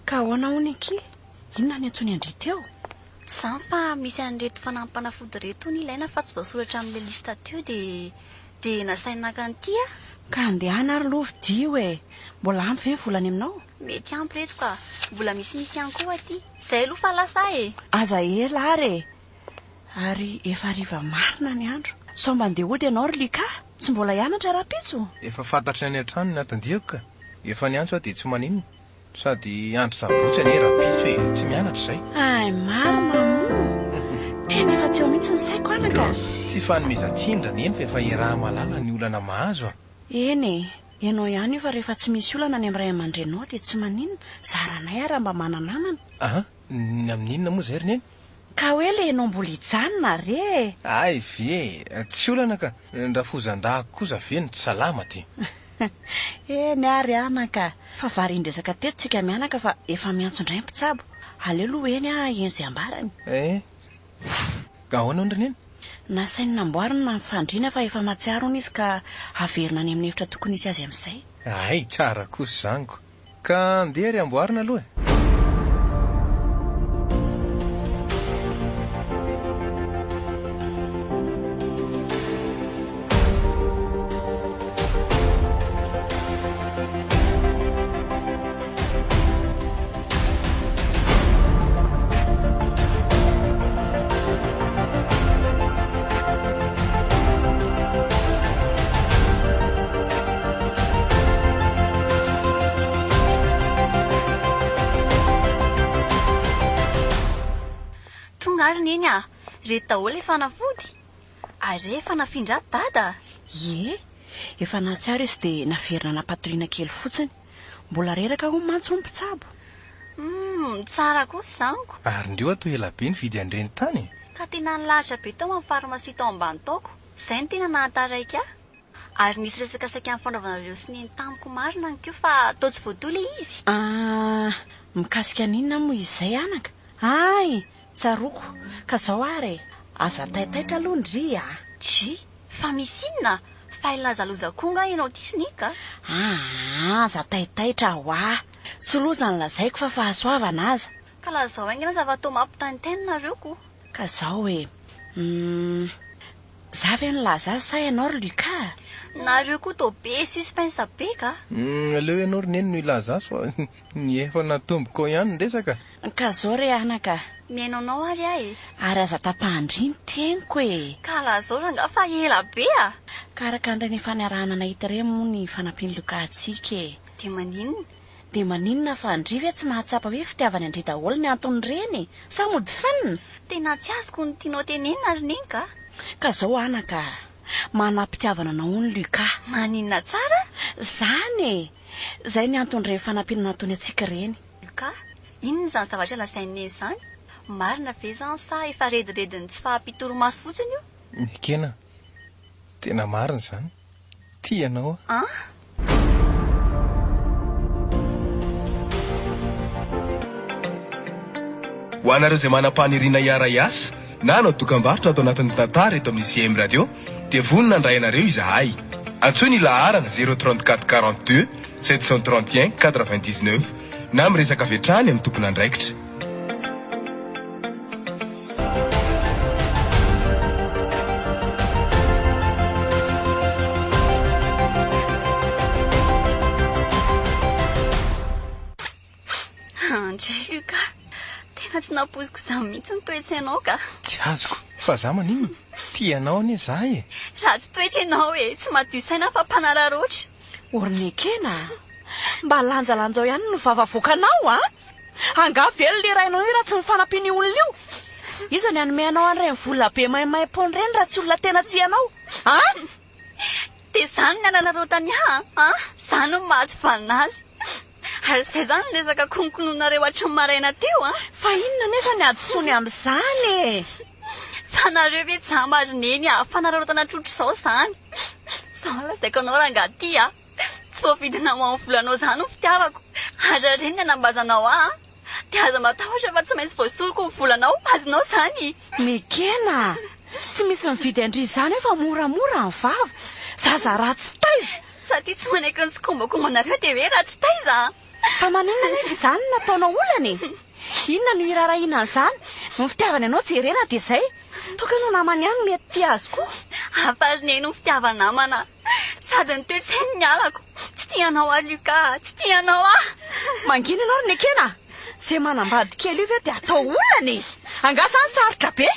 Ka ahoana hono akia? Inona ny antsoiny an-dry teo? Tsy izany fa misy an'ireto fanampim-panafody ireto hono ilaina fa tsy voasoratra amin'ilay liste teo dia dia nasainy naka an'ity aho. Ka andehana ary aloha vidio e! Mbola ampy ve ny vola any aminao? Mety ampy ireto ka! Mbola misimisy ihany koa aty. Izay aloha fa lasa aho e! Aza ela ary e! Ary efa hariva marina ny andro. Sao mba andeha hody ianao ry Lucas? Tsy mbola hianatra rahampitso? Efa fantatry ny any an-trano ny anton-diako ka. Efa niantso aho dia tsy maninona. Sady andro sabotsy anie rahampitso e, tsy mianatra izay. Hay marina moa! Tena efa tsy eo mihitsy ny saiko anaka a! Tsy fanomezan-tsiny Raneny fa efa iaraha-mahalala ny olana mahazo a! Eny e! Ianao ihany io fa rehefa tsy misy olana any amin'ny ray aman-dreninao dia tsy maninona, zaranay ary raha mba mana-namana. An! Ny amin'inona moa izay ry Neny? Ka hoe le enao mbola hijanona re e! Hay ve e! Tsy olana ka! Ny rafozan-dahiko kosa ve no tsy salama ty? Eny ary anaka! Fa varian-dresaka teto tsika mianaka fa efa miantso indray ny mpitsabo. Aleo aloha eny aho heno izay ambarany. Eh! Ka ahoana hono ry Neny? Nasainy namboarina ny fandriana fa efa mahatsiaro hono izy ka haverina any amin'ny efitra tokony hisy azy amin'izay. Hay, tsara kosa izany ko! Ka andeha ary amboarina aloha e! Tonga ary Neny a! Reto daholo ilay fanafody. Ary efa nafindra Dada? Ie, efa nahatsiaro izy dia naverina nampatoriana kely fotsiny. Mbola reraka hono mantsy hono mpitsabo. Humm, tsara kosa izany ko. Ary ndry oa toa ela be nividy an'ireny tany e! Ka tena nilahatra be tao amin'ny farmasia tao ambany taoko. Izay no tena nahataraiky ahy. Ary nisy resaka saika nifanaovanareo sy neny tamiko marina ny koa fa toa tsy voatohy ilay izy. Ah, mikasika an'inona moa izay anaka? Hay, tsaroako. Ka zao ary e, aza taitaitra aloha ndry a! Dry, fa misy inona? Fa hilaza loza koa nga ianao ity ry Nika a? Aa, aza taitaitra hoa! Tsy loza ny lazaiko fa fahasoavana aza. Ka lazao haingana aza fa toa mampitaintaina nareo ko. Ka zao e, humm, Za ve nilaza azy sa ianao ry Lucas a? Nareo koa toa be suspense be ka! Humm aleo ianao ry neny no hilaza azy fa ny efa natomboko ao ihany ny resaka. Ka zao re anaka. Mihaino anao ary aho e. Ary aza tapahan-dry ny teniko e. Ka lazao rangaha fa ela be a! Ka araka an'ireny efa niarahana nahita ireny moa ny fanampian'i Lucas antsika e. Dia maninona? Dia maninona fa ndry ve tsy mahatsapa hoe fitiavany an-dry daholo ny anton'ireny e? Sa mody fanina? Tena tsy azoko ny tianao tenenina ry Neny ka! Ka zao anaka a! Manam-pitiavana anao hono Lucas. Maninona tsara? Zany e! Zay ny anton'ireny fanampiana nataony antsika ireny. Lucas? Inona izany zavatra lazain'i Neny izany? Marina ve izany sa efa rediredin'ny tsy fahampian-torimaso fotsiny io? Ekena, tena marina izany. Tia anao aho. An? Ho anareo izay manam-paniriana hiara-hiasa na hanao dokambarotra ato anatin'ny tantara eto amin'ny CM Radio dia vonona handray anareo izahay. Antsoy ny laharana 034 42 731 99 na miresaka avy hatrany amin'ny tompon'andraikitra. André Lucas, tena tsy nampoiziko izany mihitsy ny toe-tsainao ka. Tsy azoko, fa za maninona? Tia anao anie za e! Ratsy toetra ianao e, tsy madio saina fa mpanararaotra. Ornekena a! Mba lanjalanjao ihany ny vava avoakanao a! Angaha velona io rainao io raha tsy ny fanampian'io olona io? Iza ny hanome anao an'ireny vola be maimaim-poana ireny raha tsy olona tena tia anao? An! Dia izany ny hanararaotany ahy an! Izany no maha tsy vanona azy. Ary izay izany ny resaka konkononareo hatry ny maraina teo an! Fa inona anefa ny hadisoany amin'izany e? Fa nareo ve jamba ry neny a! Fanararaotana trotr'izao izany! Izao no lazaiko anao rangahy ty a! Tsy voavidina ho an'ny volanao izany ny fitiavako. Ary raha ireny ny anambazanao ahy an! Dia aza matahotra fa tsy maintsy voasoroko ny volanao, azonao izany! Nekena a! Tsy misy mividy an-dry izany eo fa moramora ny vava. Zaza ratsy taiza! Satria tsy manaiky ny tsikombakombanareo dia hoe ratsy taiza an! Fa maninona anefa izany no nataonao olana e? Inona no hiraharahiana an'izany? Ny fitiavany anao jerena dia izay. Tokony ho namany ihany mety tia azy koa. Hafa ry neny ny fitiava-namana. Sady ny toe-tsainy ny halako. Tsy tia anao aho Luca a! Tsy tia anao aho! Mangina ianao ry Nekena a! Izay manambady kely io ve dia atao olana e? Angaha izany sarotra be?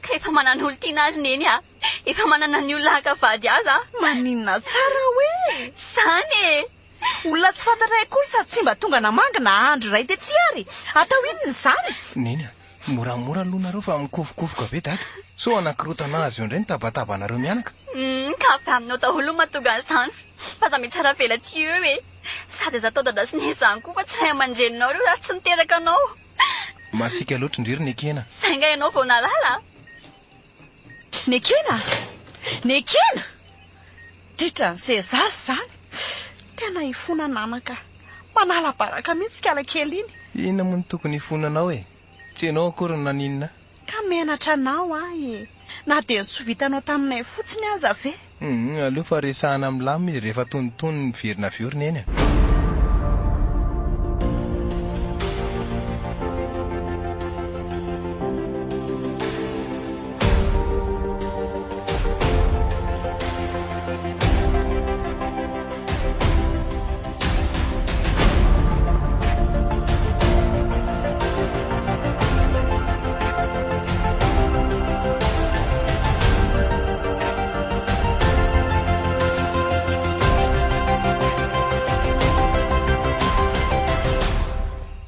Ka efa manana olon-tiana aho ry Neny a! Efa manana ny olona haka vady azy aho. Maninona tsara hoe? Izany e! Olona tsy fantatray akory sady tsy mba tonga namangy na andro iray tety ary! Atao inona izany? Neny a! Moramora aloha nareo fa mikofokofoka be dada. Sao hanakorotana azy eo indray ny tabatabanareo mianaka. Humm ka avy aminao daholo no mahatonga an'izany fa aza mitsara velatsihy eo e! Sady aza atao dada sy neny izany koa fa tsy ray aman-dreninao ireo ary tsy niteraka anao. Masiaka loatra ndry ry Nekena. Zay nga ianao vao nahalala? Nekena! Nekena! Ditra ny seza azy izany! Tena hifona ananaka. Manala baraka mihitsy ikala kely iny. Inona moa no tokony hifonanao e? Tsy ianao akory no naninona ahy. Ka menatra anao aho e! Na dia ny soa vitanao taminay fotsiny aza ve? Humm, aleo fa resahana milamina izy rehefa tonitony miverina avy eo ry Neny a!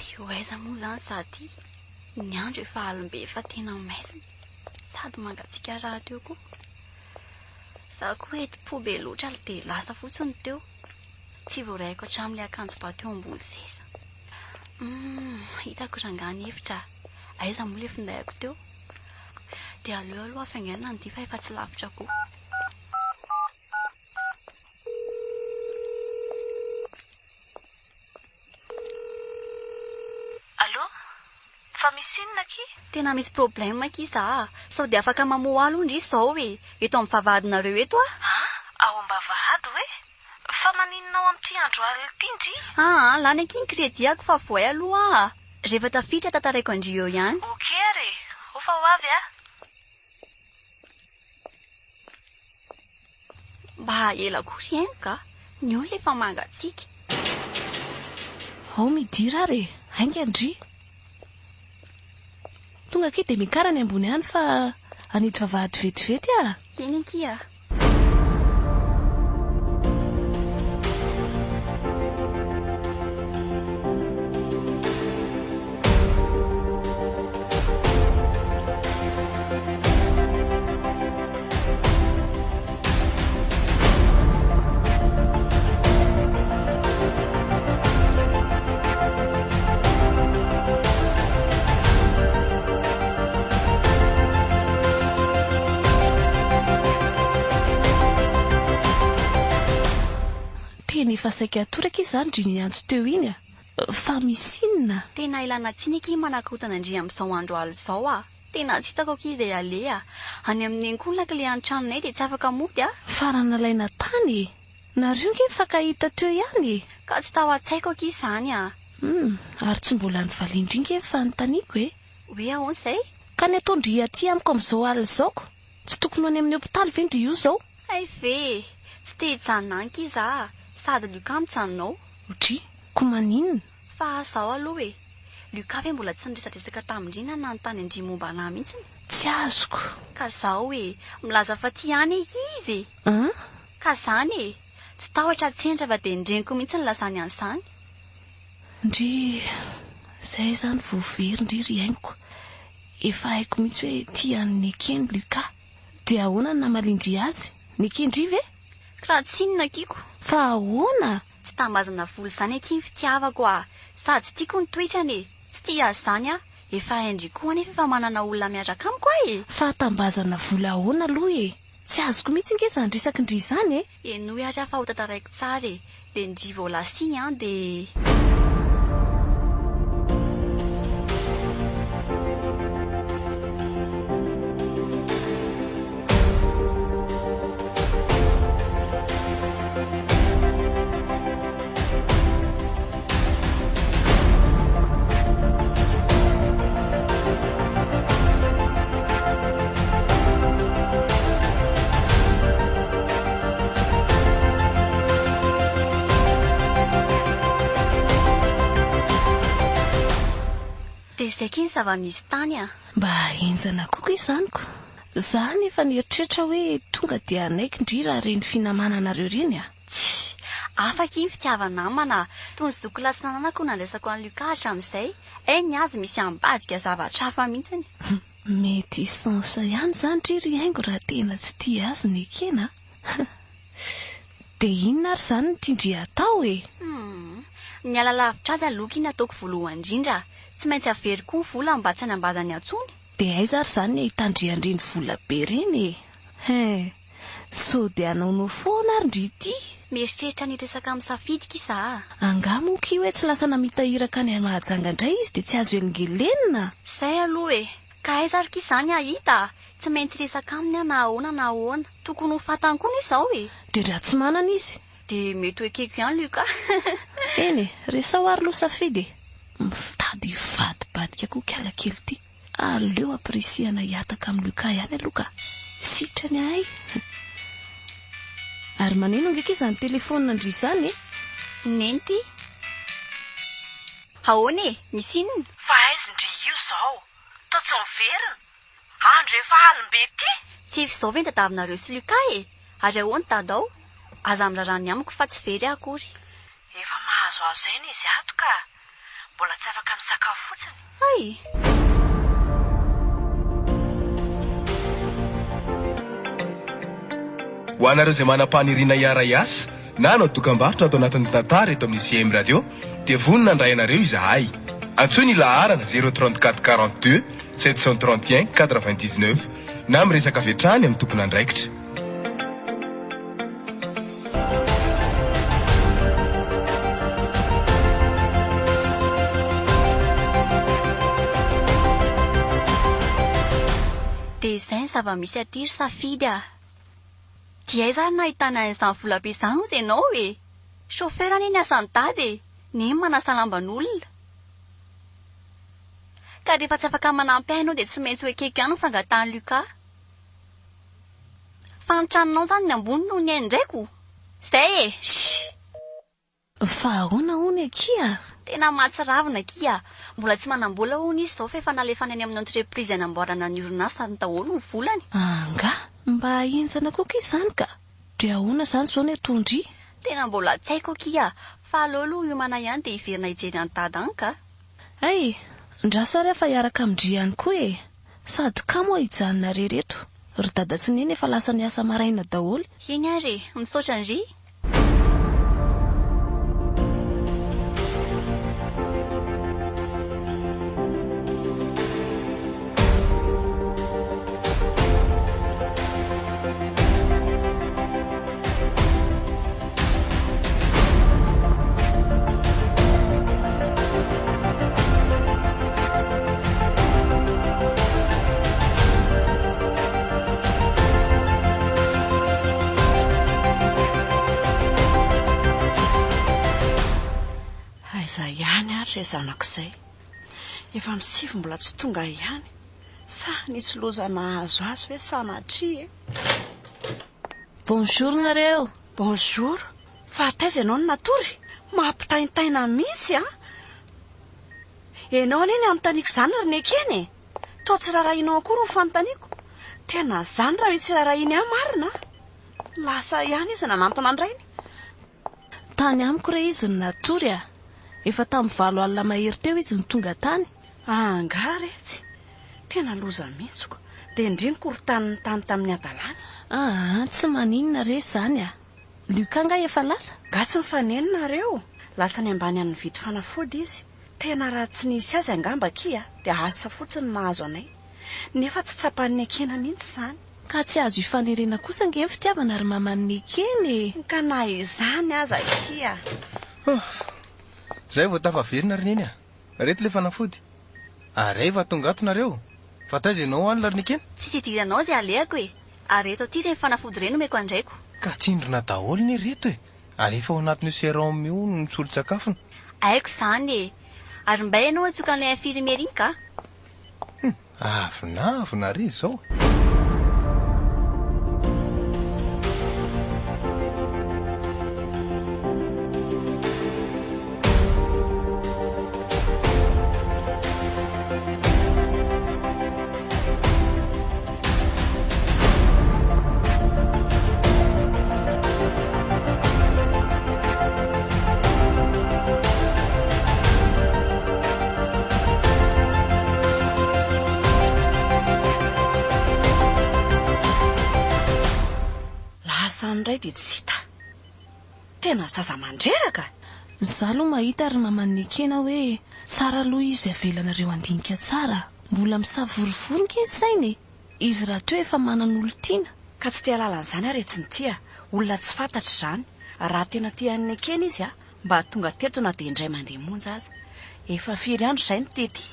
Dia ho aiza moa izany izaho ity? Ny andro efa alim-be efa tena maizina sady mangatsiaka rahateo koa. Izaho koa enti-po be loatra dia lasa fotsiny teo. Tsy voaraiko hatramin'ilay akanjo ba teo ambony seza. Humm, hitako rangahy ny hevitra a! Aiza moa ilay findaiko teo? Dia aleo aloha hafainganina ny dia fa efa tsy lavitra koa. Allô? Fa misy inona akia? Tena misy problème akia za a! Sao dia afaka mamoha aloha ndry izao e! Eto amin'ny vavahadinareo eto aho. An? Ao am-bavahady hoe? Fa maninona ao amin'ity andro alina ity ndry? Aa, lany akia ny crédit-ako fa voay aloha aho a! Rehefa tafiditra tantaraiko an-dry eo ihany. Ok ary e! Ho fa ho avy aho. Mba ela koa ry haingo ka! Ny olona efa mangatsiaka. Ao midira ary e! Haingana ndry! Tonga akia dia miakara any ambony any fa hanidy vavahady vetivety ah! Eny akia ah! Tena efa saika hatory akia izany ndry niantso teo iny a! Fa misy inona? Tena ilana tsiny akia manakorontana ndry amin'izao andro alina izao a! Tena tsy hitako akia izay aleha. Any amin'i Neny koa ny lakile an'ny tranonay dia tsy afaka mody a! Fa raha nalaina tany e! Nareo nge mifankahita teo ihany e! Ka tsy tao an-tsaiko akia izany a! Hum, ary tsy mbola nivalian-dry nge ny fanontaniako e! Hoe ahoana izay? Ka ny ataon-dry aty amiko amin'izao alina izao ko! Tsy tokony ho any amin'ny hopitaly ve ndry io izao? Hay ve e! Tsy te hijanona any ki za a! Sady Lucas mijanona ao. Dry, ko maninona? Fa zao aloha e! Lucas ve mbola tsy niresadresaka tamin-dry na nanontany an-dry momba anah mihitsiny? Tsy azoko. Ka zao e! Milaza fa tia ahy anie izy e! An? Ka zany e! Tsy tahotra tsentra fa dia ny reniko mihitsy nilazany an'izany. Ndry, zay izany vao very ndry ry haingo. Efa haiko mihitsy hoe tia an'i Nekeny Lucas. Dia ahoana no namalian-dry azy? Neken-dry ve? Raha tsy inona akia ko. Fa ahoana? Tsy tambazana vola izany akia ny fitiavako a! Sady tsy tiako ny toetrany e! Tsy tia azy izany aho. Efa hain-dry koa anefa fa manana olona miaraka amiko aho e! Fa tambazana vola ahoana aloha e? Tsy azoko mihitsy nge izany resaky ndry izany e! Henoy ary aho fa ho tantaraiko tsara e! Dia ndry vao lasa iny an dia. Dia izay akia ny zava-nisy tany a! Mba henjana kokoa izany ko! Za nefa nieritreritra hoe tonga dia hanaiky ndry raha reny finamananareo reny a! Tsia! Hafa akia ny fitiava-namana a! Toy ny zoky lahy tsy nananako no nandraisako an'i Lucas hatramin'izay. Hay ny azy misy ambadika zavatra hafa mihitsiny. Mety sens ihany izany ry ry haingo raha tena tsy tia azy nekena a! Dia inona ary izany no tian-dry atao e? Humm. Niala lavitra azy aloha ky ny ataoko voalohany indrindra. Tsy maintsy averiko koa ny vola mba tsy hanambazany intsony. Dia aiza ary izany ny ahitan-dry an'ireny vola be ireny e? Hein. Sao dia hanaonao foana ary ndry ity? Mieritreritra ny hiresaka amin'i Safidy ki za a! Angaha moa ki hoe tsy lasa namita iraka any Mahajanga indray izy dia tsy azo elingelenina? Zay aloha e! Ka aiza ary ki za ny hahita a! Tsy maintsy hiresaka aminy aho na ahoana na ahoana. Tokony ho fantany koa anie izao e! Dia raha tsy manana izy? Dia mety ho ekeko ihany Lucas. Eny e! Resaho ary aloha Safidy e! Mitady hivadibadika koa kala kely ity. Aleo ampirisihana hihataka amin'i Lucas ihany aloha ka. Sitrany ahay. Ary maneno ange akia izany telefaonina-ndry izany e! Neny ty. Ahoana e? Misy inona? Fa aiza ndry io izao? Toa tsy miverina. Andro efa alim-be ity! Tsy efa izao ve ny tadavinareo sy Lucas e? Ary ahoana dada ao? Aza miraharaha ny amiko fa tsy very aho akory. Efa mahazoazo aina izy ato ka. Mbola tsy afaka misakafo fotsiny. Hay! Ho anareo izay manam-paniriana hiara-hiasa na hanao dokambarotra ato anatin'ny tantara eto amin'ny CM Radio dia vonona handray anareo izahay. Antsoy ny laharana 034 42 731 99 na miresaka avy hatrany amin'ny tompon'andraikitra. Dia izay ny zava-misy aty ry Safidy a! Dia aiza ary no ahitana an'izany volabe izany hozy ianao e? Chauffeur anie ny asan'i Dada e! Neny manasa lamban'olona. Ka rehefa tsy afaka manampy ahy ianao dia tsy maintsy ho ekeko ihany ny fangatahan'i Lucas. Fa ny tranonao izany ny ambony noho ny ain-draiko? Izay e! Shh! Fa ahoana hono akia? Tena mahatsiravina akia! Mbola tsy manam-bola hono izy izao fa efa nalefany any amin'ny entreprise hanamboarana ny orinasany daholo ny volany. Angaha? Mba henjana koa akia izany ka! Dia ahoana izany izao ny ataon-dry? Tena mbola tsy haiko akia! Fa aleo aloha hiomana ihany dia hiverina hijery an'i Dada any ka! Hay! Ndraso ary aho fa hiaraka amin-dry ihany koa e! Sady kamo aho hijanona irery eto. Ry dada sy neny efa lasa niasa maraina daholo. Eny ary e! Misaotra an-dry! ary izay zanako izay? Efa misivy mbola tsy tonga ihany. Sa nisy loza nahazo azy ve sanatria e? Bonjour nareo. Bonjour. Fa taiza ianao no natory? Mampitaintaina mihitsy an! Ianao anie ny anontaniako izany ry Nekena e! Toa tsy rarahianao akory ny fanontaniako. Tena izany raha misy rarahiany ahy marina an! Lasa ihany izy nanantona an-drainy. Tany amiko re izy no natory a! Efa tamin'ny valo alina mahery teo izy no tonga tany. Angaha retsy? Tena loza mihitsy ko! Dia ndry nikorontanin'ny tany tamin'ny hadalany. Aa, tsy maninona re izany a! Lucas angaha efa lasa? Nga tsy mifaneno nareo? Lasa any ambany any nividy fanafody izy. Tena raha tsy nisy azy angamba akia dia asa fotsiny no nahazo anay. Nefa tsy tsapan'i Nekena mihitsy izany. Ka tsy azo ifanerena kosa ange ny fitiavana ry maman'i Nekena e! Ka na izany aza akia. Zay vao tafaverina ry Neny a! Reto le fanafody. Ary hay va tonga ato nareo? Fa taiza ianao alina ry Nekena? Tsisy idiranao izay alehako e! Ary reto aty ireny fanafody ireny omeko an-draiko. Ka tsindrona daholo anie reto e! Alefa ao anatin'io sérum io ny solon-tsakafony. Haiko izany e! Ary mbay ianao antsoiko an'ilay infirmière iny ka! Hum! Avonavona re izao. Lasa any indray dia tsy hita. Tena zaza mandreraka! Za aloha mahita ry maman'i Nekena hoe tsara aloha izy avelanareo handinika tsara. Mbola misavorovoro nge ny saina e! Izy rahateo efa manan'olon-tiana. Ka tsy te hahalala an'izany aho retsy Nitia. Olona tsy fantatra izany. Raha tena tia an'i Nekena izy mba tonga teto na dia indray mandeha monja aza. Efa firy andro izay no tety?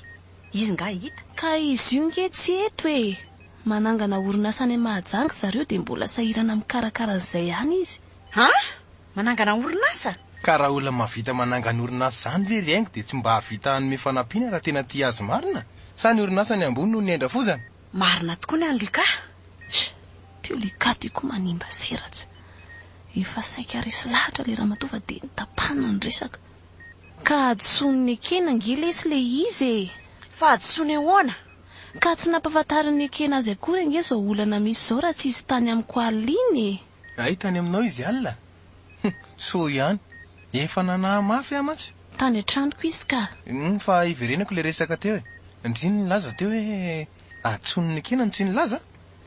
Izy nga hita? Ka izy io nge tsy eto e! Manangana orinasa any Mahajanga zareo dia mbola sahirana mikarakara an'izay any izy. An! Manangana orinasa? Ka raha olona mahavita manangana orinasa izany ve ry haingo dia tsy mba hahavita hanome fanampiana raha tena tia azy marina? Sa ny orinasany ambony noho ny ain-drafozana? Marina tokoa ny an'i Lucas. Sh! Teo Lucas ty koa manimba seratsy. Efa saika resy lahatra le ramatoa fa dia notapahana ny resaka. Ka hadisoan'i Nekena ange lesy le izy e! Fa hadisoany ahoana? Ka tsy nampahafantarin'i Nekena azy akory ange izao olana misy izao raha tsy izy tany amiko alina iny e! Hay tany aminao izy alina? Hum, soa ihany. Efa nanahy mafy aho mantsy. Tany an-tranoko izy ka. Hum, fa hiverenako ilay resaka teo e. Ndry nilaza teo hoe hadisoan'i Nekena no tsy nilaza?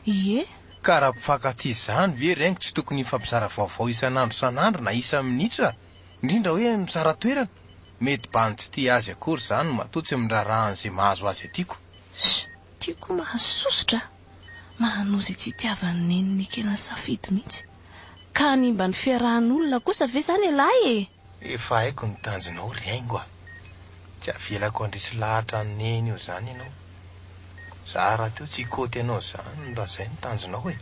Ie. Ka raha mpifankatia izany ve ry haingo tsy tokony hifampizara vaovao isan'andro isan'andro na isa-minitra? Indrindra hoe mizara toerana? Mety bandy tsy tia azy akory izany matoa tsy miraharaha an'izay mahazo azy aty ko. Sh! Ty koa mahasosotra a! Mahanoa izay tsy itiavan'i Neny nekena safidy mihitsy. Ka hanimba ny fiarahan'olona kosa ve izany ialahy e? Efa haiko ny tanjonao ry haingo a! Tsy avelako handresy lahatra an'i Neny eo izany ianao. Za rahateo tsy hikaoty anao izany raha izay no tanjonao e!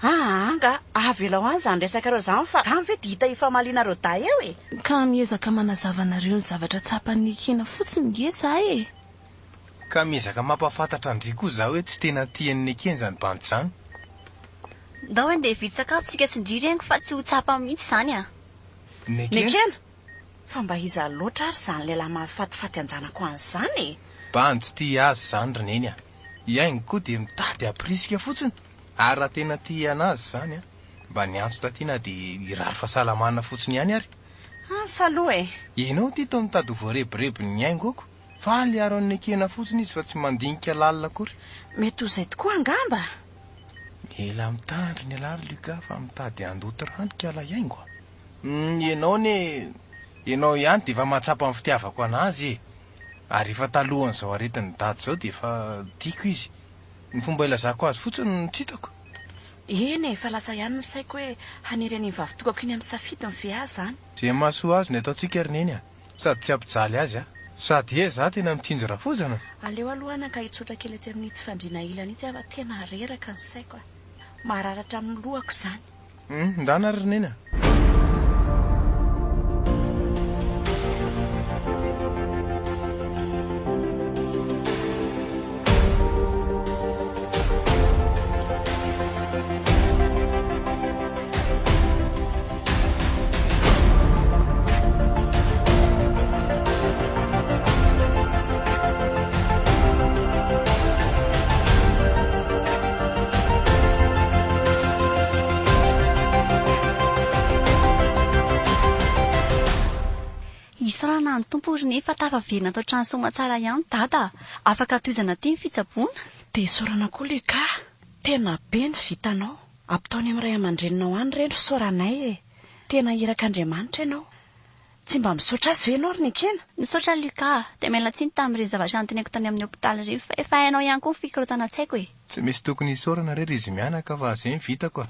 Aa nga avelao any izany resakareo izany fa izany ve dia hita hifamalianareo dahy eo e! Ka miezaka manazava anareo ny zavatra tsapan'i Nekena fotsiny nge za e! Ka miezaka mampahafantatra an-dry koa za hoe tsy tena tia an'i Nekena izany bandy izany. Ndao andeha hividy sakafo tsika sy ndry reniko fa tsy ho tsapa mihitsy izany a! Nekena? Nekena? Fa mba iza loatra ary izany lehilahy mahafatifaty an-janako any izany e? Bandy tsy tia azy izany ry Neny a! I Haingo koa dia mitady hampirisika fotsiny, ary raha tena tia anazy izany a, mba niantso taty na dia hirary fahasalamana fotsiny ihany ary. Asa aloha e! Ianao ity toa mitady ho voarebirebin'ny Haingo ako, faly hiaro an'i Nekena fotsiny izy fa tsy mandinika lalina akory. Mety ho izay tokoa angamba. Mila mitandrina ialahy ry Lucas fa mitady handoto rano k'ala Haingo a! Ianao anie, ianao ihany dia efa mahatsapa ny fitiavako an'azy e! Ary efa talohan'izao aretin'i Dada izao dia efa tiako izy. Ny fomba ilazako azy fotsiny no tsy hitako. Eny e, efa lasa ihany ny saiko hoe hanery an'iny vavitokako iny amin'ny safidiny ve aho izany? Izay mahasoa azy ny ataontsika ry Neny a! Sady tsy hampijaly azy aho. Sady he za tena mitsinjo rafozana. Aleo aloha anaka hitsotra kely etsy amin'itsy fandriana ilany itsy aho fa tena reraka ny saiko a! Marary hatramin'ny lohako izany. Hum, ndana ary ry Neny a! Isaorana ny Tompo ry Neny fa tafaverina tao an-trano soamatsara ihany Dada a! Afaka tohizana aty ny fitsaboana. Dia isaorana koa Lucas, tena be ny vitanao. Ampitao any amin'ny ray aman-dreninao any re ny fisaoranay e! Tena irak'Andriamanitra ianao. Tsy mba misaotra azy ve ianao ry Nekena? Misaotra Lucas a! Dia miala tsiny tamin'ireny zavatra noteneniko tany amin'ny hopitaly ireny fa efa hainao ihany koa ny fikorontana-tsaiko e! Tsy misy tokony hisaorana re ry izy mianaka fa izay ny vitako a!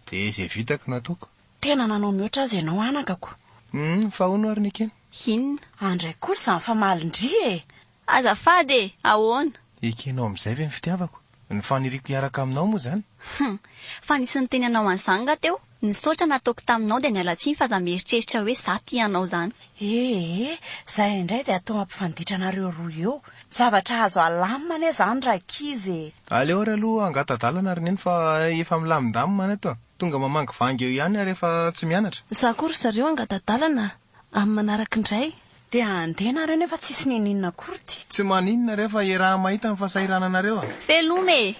Dia izay vitako no ataoko. Tena nanao mihoatra aza ianao anakako. Hum, fa hono ary Nekena? Inona? Andray kosa izany famalin-dry e! Azafady e! Ahoana? Ekenao amin'izay ve ny fitiavako? Ny faniriako hiaraka aminao moa izany? Hum! Fa nisy niteny anao an'izany nga teo? Ny saotra nataoko taminao dia niala tsiny fa aza mieritreritra hoe za tia anao izany. Ee, zay indray dia atao mampifanditra anareo roa eo. Zavatra azo alamina anie izany rankizy e! Aleo ary aloha hangata-dalana ry neny fa efa milamindamina any ato a! Tonga mamangivangy eo ihany aho rehefa tsy mianatra. Za koa ry zareo hangata-dalana a! Amin'ny manaraka indray. Dia handeha nareo nefa tsisy niniana akory ty. Tsy maninona re fa iaraha mahita ny fahasahirananareo a! Veloma e!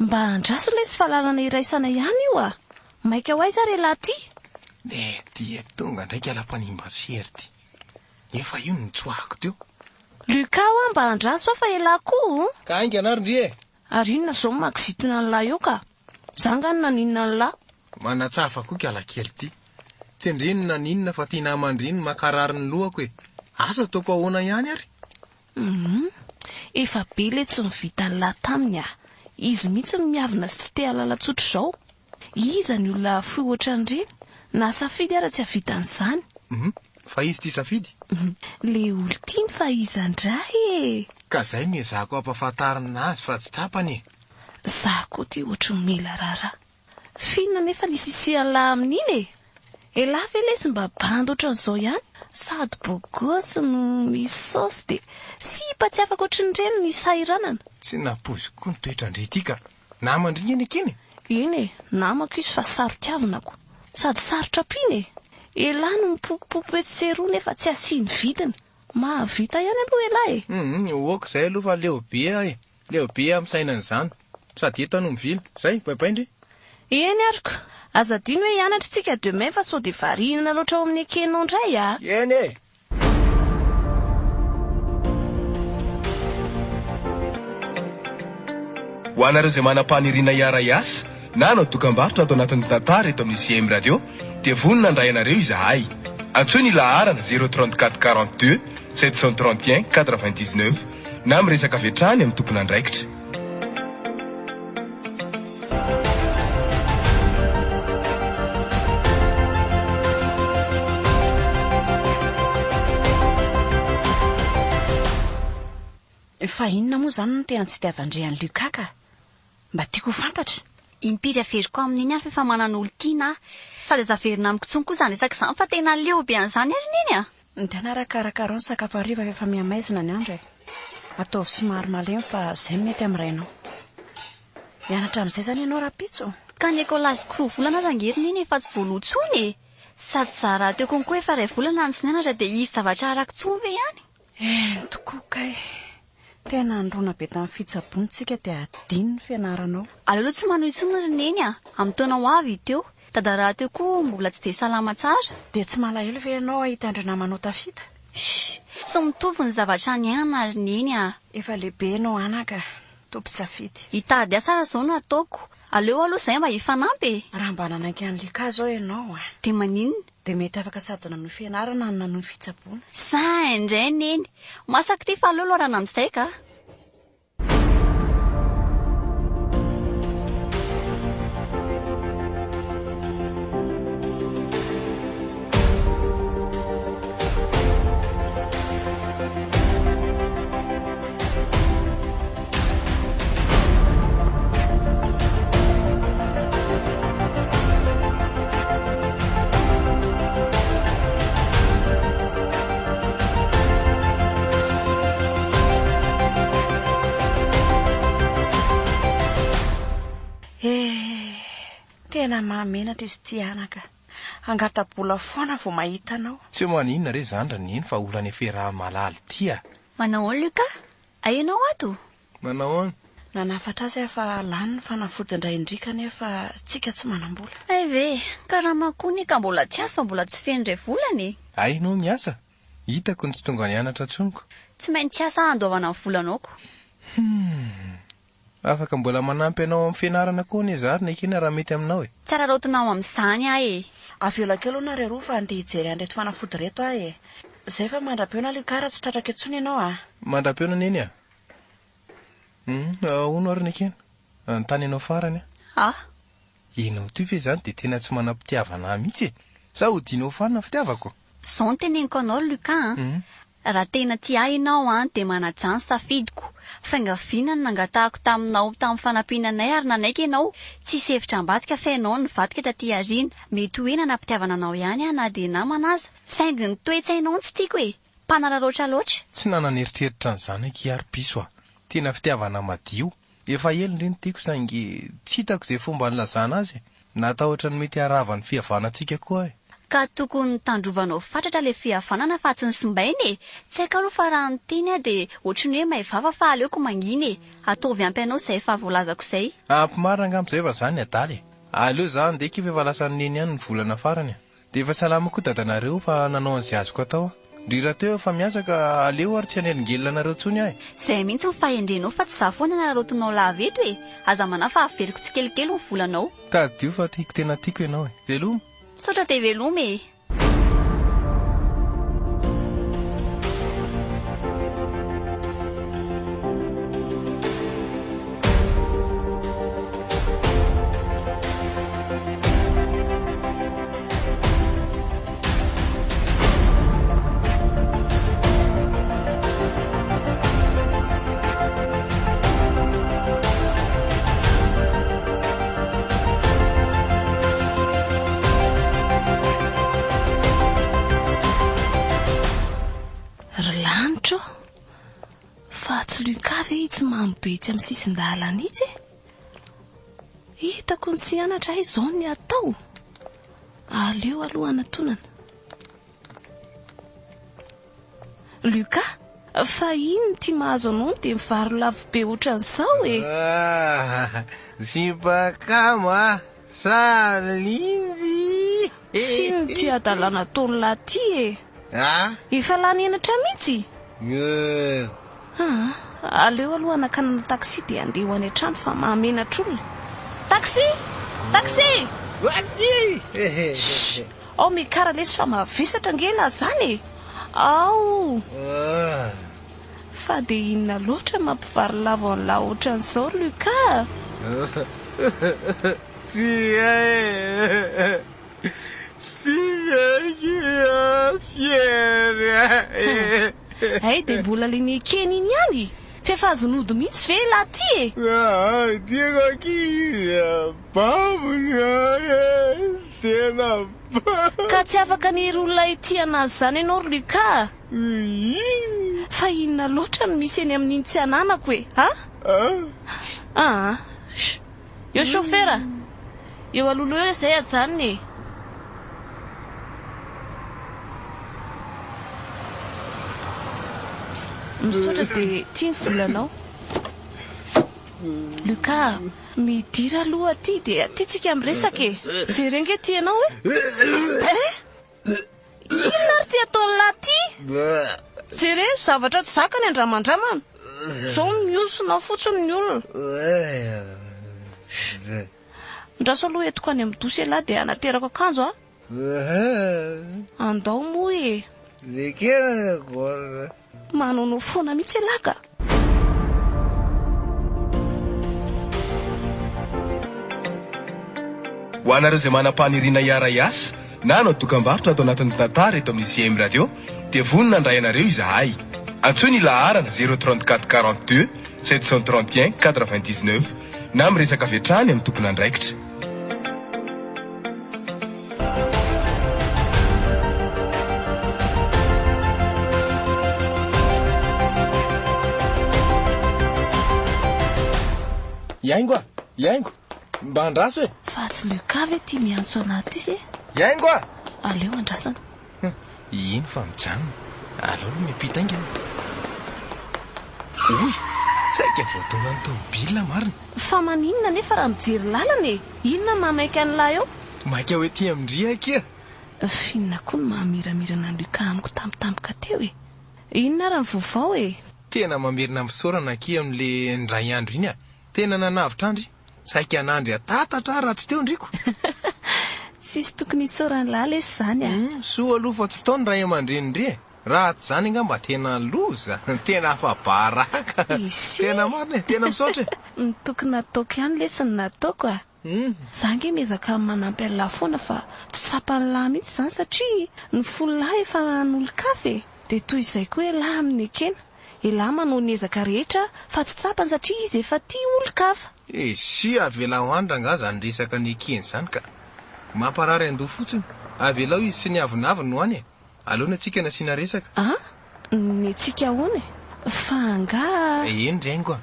Mba andraso lesy fa lalana iraisana ihany io a! Maika ho aiza re lahy ty? Eh, dia tonga indray kala mpanimba sery ty. Efa io no nitsoahako teo. Lucas hoa mba andraso aho fa elah koa o! Ka haingana ary ndry e! Ary inona izao no mahakizitina an'lah eo ka? Za nga no naninona an'lah? Manatsafa koa kala kely ty. Tsy ndry no naninona fa ty naman-dry no mankarary ny lohako e! Asa ataoko ahoana ihany ary? Humm, efa be letsy ny vitan'lah taminy ah! Izy mihitsy no miavona sy tsy te hahalala tsotra izao. Iza ny olona hahafoy ohatran'ireny? Na Safidy ara tsy hahavita an'izany. Humm, fa izy tia Safidy? Le olon-tiany fa iza ndray e! Ka zay no ezahako ampahafantarina azy fa tsy tsapany e! Za koa ty ohatry ny mila raharaha. F'inona anefa ny isisihan'lah amin'iny e? Elah ve lesy mba bandy ohatran'izao ihany? Sady beau gosse no misy saosy dia sipa tsy afaka ohatrin'ireny no isahiranana. Tsy nampoiziko koa ny toetran-dry ity ka! Naman-dry nge ny ekena e! Eny e, namako izy fa saro-tiavina ko. Sady sarotra ampiana e! Elah no mipopopopo etsy sy eroa nefa tsy asiany vidiny. Mahavita ihany aloha elah e! Hum, ok izay aloha fa leo be aho e! Leo be aho misaina an'izany. Sady eto aho no mivily. Zay, bye bye ndry! Eny ary ko! Aza adino hoe hianatra isika demain fa sao dia variana loatra ao amin'ny ekenao indray a! Eny e! Ho anareo izay manam-paniriana hiara-hiasa na hanao dokambarotra ato anatin'ny tantara eto amin'ny CM Radio dia vonona handray anareo izahay. Antsoy ny laharana 034 42 731 99 na miresaka avy hatrany amin'ny tompon'andraikitra. Fa inona moa izany no tena tsy itiavan-dry an'i Lucas ka? Mba tiako ho fantatra. Impiry averiko aminy iny ary fa efa manana olon-tiana aho. Sady aza averina amiko intsony koa izany resaka izany fa tena leo be an'izany ary Neny a! Ndana ra karakarao ny sakafo hariva fa efa mihamaizina ny andro e! Ataovy somary malemy fa zay no mety amin'ny rainao. Hianatra amin'izay zany ianao rahampitso? Ka. Ka ny écolage ko roa volana aza ange ry Neny efa tsy voaloa intsony e! Sady za rahateo konko efa iray volana no tsy nianatra dia hisy zavatra arako intsony ve any? Eny tokoa kay! Tena nirona be tamin'ny fitsaboana tsika dia adino ny fianaranao. Aleo aloha tsy manohy intsony ry Neny a! Amin'ny taona ho avy ito eo. Dada rahateo koa mbola tsy dia salama tsara. Dia tsy malahelo ve ianao hahita an'ireo namanao tafita? Shh! Tsy mitovy ny zavatra niainana ry Neny a! Efa lehibe ianao anaka, tompon-tsafidy. Hitady asa ary izao no ataoko. Aleo aloha izahay mba hifanampy e! Raha mba nanaiky an'i Lika izao ianao a! Dia maninona? Dia mety afaka sady nanohy fianarana no nanohy fitsaboana. Sahy indray Neny! Masaka ity fa aleo loharana amin'izay ka! Eh, tena mahamenatra izy ity anaka. Hangata-bola foana vao mahita anao. Tsy maninona re zany ry Neny fa olana efa iaraha-mahalala ity a! Manao ahoana Lucas? Hay ianao ato? Manao ahoana? Nanafatra azy aho fa lany ny fanafodin-dray ndry kanefa tsika tsy manam-bola. Hay ve? Karama koa anie ka mbola tsy azo fa mbola tsy feno iray volana e! Hay ianao miasa? Hitako ny tsy tonga nianatra intsony ko. Tsy maintsy hiasa aho handoavana ny volanao ko. Humm. Afaka mbola manampy anao amin'ny fianarana koa anie za ry Nekena raha mety aminao e. Tsy araraotinao amin'izany aho e. Avela kely hono nareo roa fa andeha hijery an'ireto fanafody ireto aho e. Zay fa mandra-peo na Lucas raha tsy tratrako intsony ianao a. Mandra-peo na Neny a. Humm, hono ary Nekena. Anontany anao farany aho. Ah. Ianao ity ve izany dia tena tsy manam-pitiavana ahy mihitsy e? Sa hodianao fanina ny fitiavako? Izao no teneniko anao ry Lucas an! Raha tena tia ahy ianao an, dia manajà ny safidiko. Fiangaviana no nangatahako taminao tamin'ny fanampiana anay ary nanaiky ianao. Tsisy hevitra ambadika fa ianao no nivadika taty aoriana. Mety ho hoe nanam-pitiavana anao ihany aho na dia namana aza. Saingy ny toe-tsainao no tsy tiako e! Mpanararaotra loatra. Tsy nanana eritreritra an'izany akia ry piso a! Tena fitiavana madio. Efa ela ndry no tiako saingy tsy hitako izay fomba nilazana azy e! Natahotra ny mety haharava ny fihavanantsika koa aho e! Ka tokony notandrovanao fatratra ilay fihavanana fa tsy nosimbaina e! Tsy haiko aloha fa raha niteny aho dia ohatry ny hoe may vava fa aleoko mangina e! Ataovy ampy anao izay efa voalazako izay. Ampy marina angamba izay fa za ny adala e! Aleo za handeha akia fa efa lasan'i Neny ihany ny volana farany a! Dia efa salama koa dadanareo fa nanao an'izay azoko atao aho. Ndry rahateo efa miasa ka aleo ary tsy hanelingelina anareo intsony aho e. Izay mihitsy ny fahendrenao fa tsy izaho foana nararaotinao lava eto e! Aza manahy fa averiko tsikelikely ny volanao. Tadidio fa tiako tena tiako ianao e. Veloma! Misaotra dia veloma e! Ry lanitra ô! Fa tsy Lucas ve itsy mamo be etsy amin'ny sisin-dalana itsy e? Hitako ny tsy hianatra ahy izao ny atao. Aleo aloha hanatonana. Lucas, fa inona ity mahazo anao no dia mivaro lavo be ohatran'izao e? Ah, Sipakama, Salindy. F'inona ity hadalana ataon'lah ity e? Ah? Efa lany henatra mihitsy? Euh. Aa, aleo aloha hanakanana taxi dia handeha ho any an-trano fa mahamenatra olona. Taxi! Taxi! Shh! Ao miakara lesy fa mavesatra ange lah zany e! Ao! Fa dia inona loatra no mampivarilavo an'lah ohatran'izao ry Lucas a? Tsy hay e! Hay dia mbola le nekena iny ihany? F'efa azo nody mihitsy ve elah ty e? Ka tsy afaka ny hery olona hitia anazy zany ianao ry Lucas a! Fa inona loatra no misy eny amin'iny tsy ananako e? A? Aa! Eo chauffeur a! Eo alohaloha eo izay ajanona e. Misaotra dia ity ny volanao. Lucas, midira aloha aty dia aty tsika miresaka e. Jereo ange ity ianao e. Eh? Inona ary ity ataon'lah ity? Jereo ny zavatra tsy zakany andramandramana. Izao mihosina fotsiny ny olona. Andraso aloha entiko any amin'ny douche ialahy dia anaterako akanjo a. Andao moa e. Manaonao foana mihitsy ialahy ka. Ho anareo izay manam-paniriana hiara-hiasa na hanao dokambarotra ato anatin'ny tantara eto amin'ny CM Radio dia vonona handray anareo izahay. Antsoy ny laharana 034 42 731 99 na miresaka avy hatrany amin'ny tompon'andraikitra. Hiaingo a! Hiaingo! Mba andraso e! Fa tsy Lucas ve ity miantso anah ity se? Hiaingo a! Aleo andrasana. Hum, iny fa mijanona. Aleo aloha miampita haingana. Oy! Saika voadonan'ny tomobilina marina. Fa maninona anefa raha mijery lalana e? Inona no mahamaika an'lah eo? Maika ho ety amin-dry akia. F'inona koa no mahamiramirana an'i Lucas amiko tampotampoka teo e? Inona ary ny vaovao e? Tena mamerina fisaorana akia amin'le indray andro iny a! Tena nanavotra andry. Saika nandry an-tatatra aho raha tsy teo ndriko. Tsisy tokony hisaoran'lah lesy izany a! Soa aloha fa tsy tao ny ray aman-drenin-dry e! Raha tsy izany angamba tena loza! Tena afa-baraka! Tena marina e! Tena misaotra e! Ny tokony nataoko ihany lesy no nataoko a! Za ange miezaka manampy an'lah foana fa tsy tsapan'lah mihitsy izany satria ny fon'lah efa an'olon-kafa e! Dia toy izay koa elah amin'ny ekena. Elah manao ny ezaka rehetra fa tsy tsapany satria izy efa tia olon-kafa. Esia avelao any rangaha zany resaka nekeny zany ka. Mamparary andoha fotsiny. Avelao izy sy ny avonavony no any e. Aleo ny antsika no asiana resaka. An? Ny antsika ahoana e? Fa angaha. Eny ry haingo a.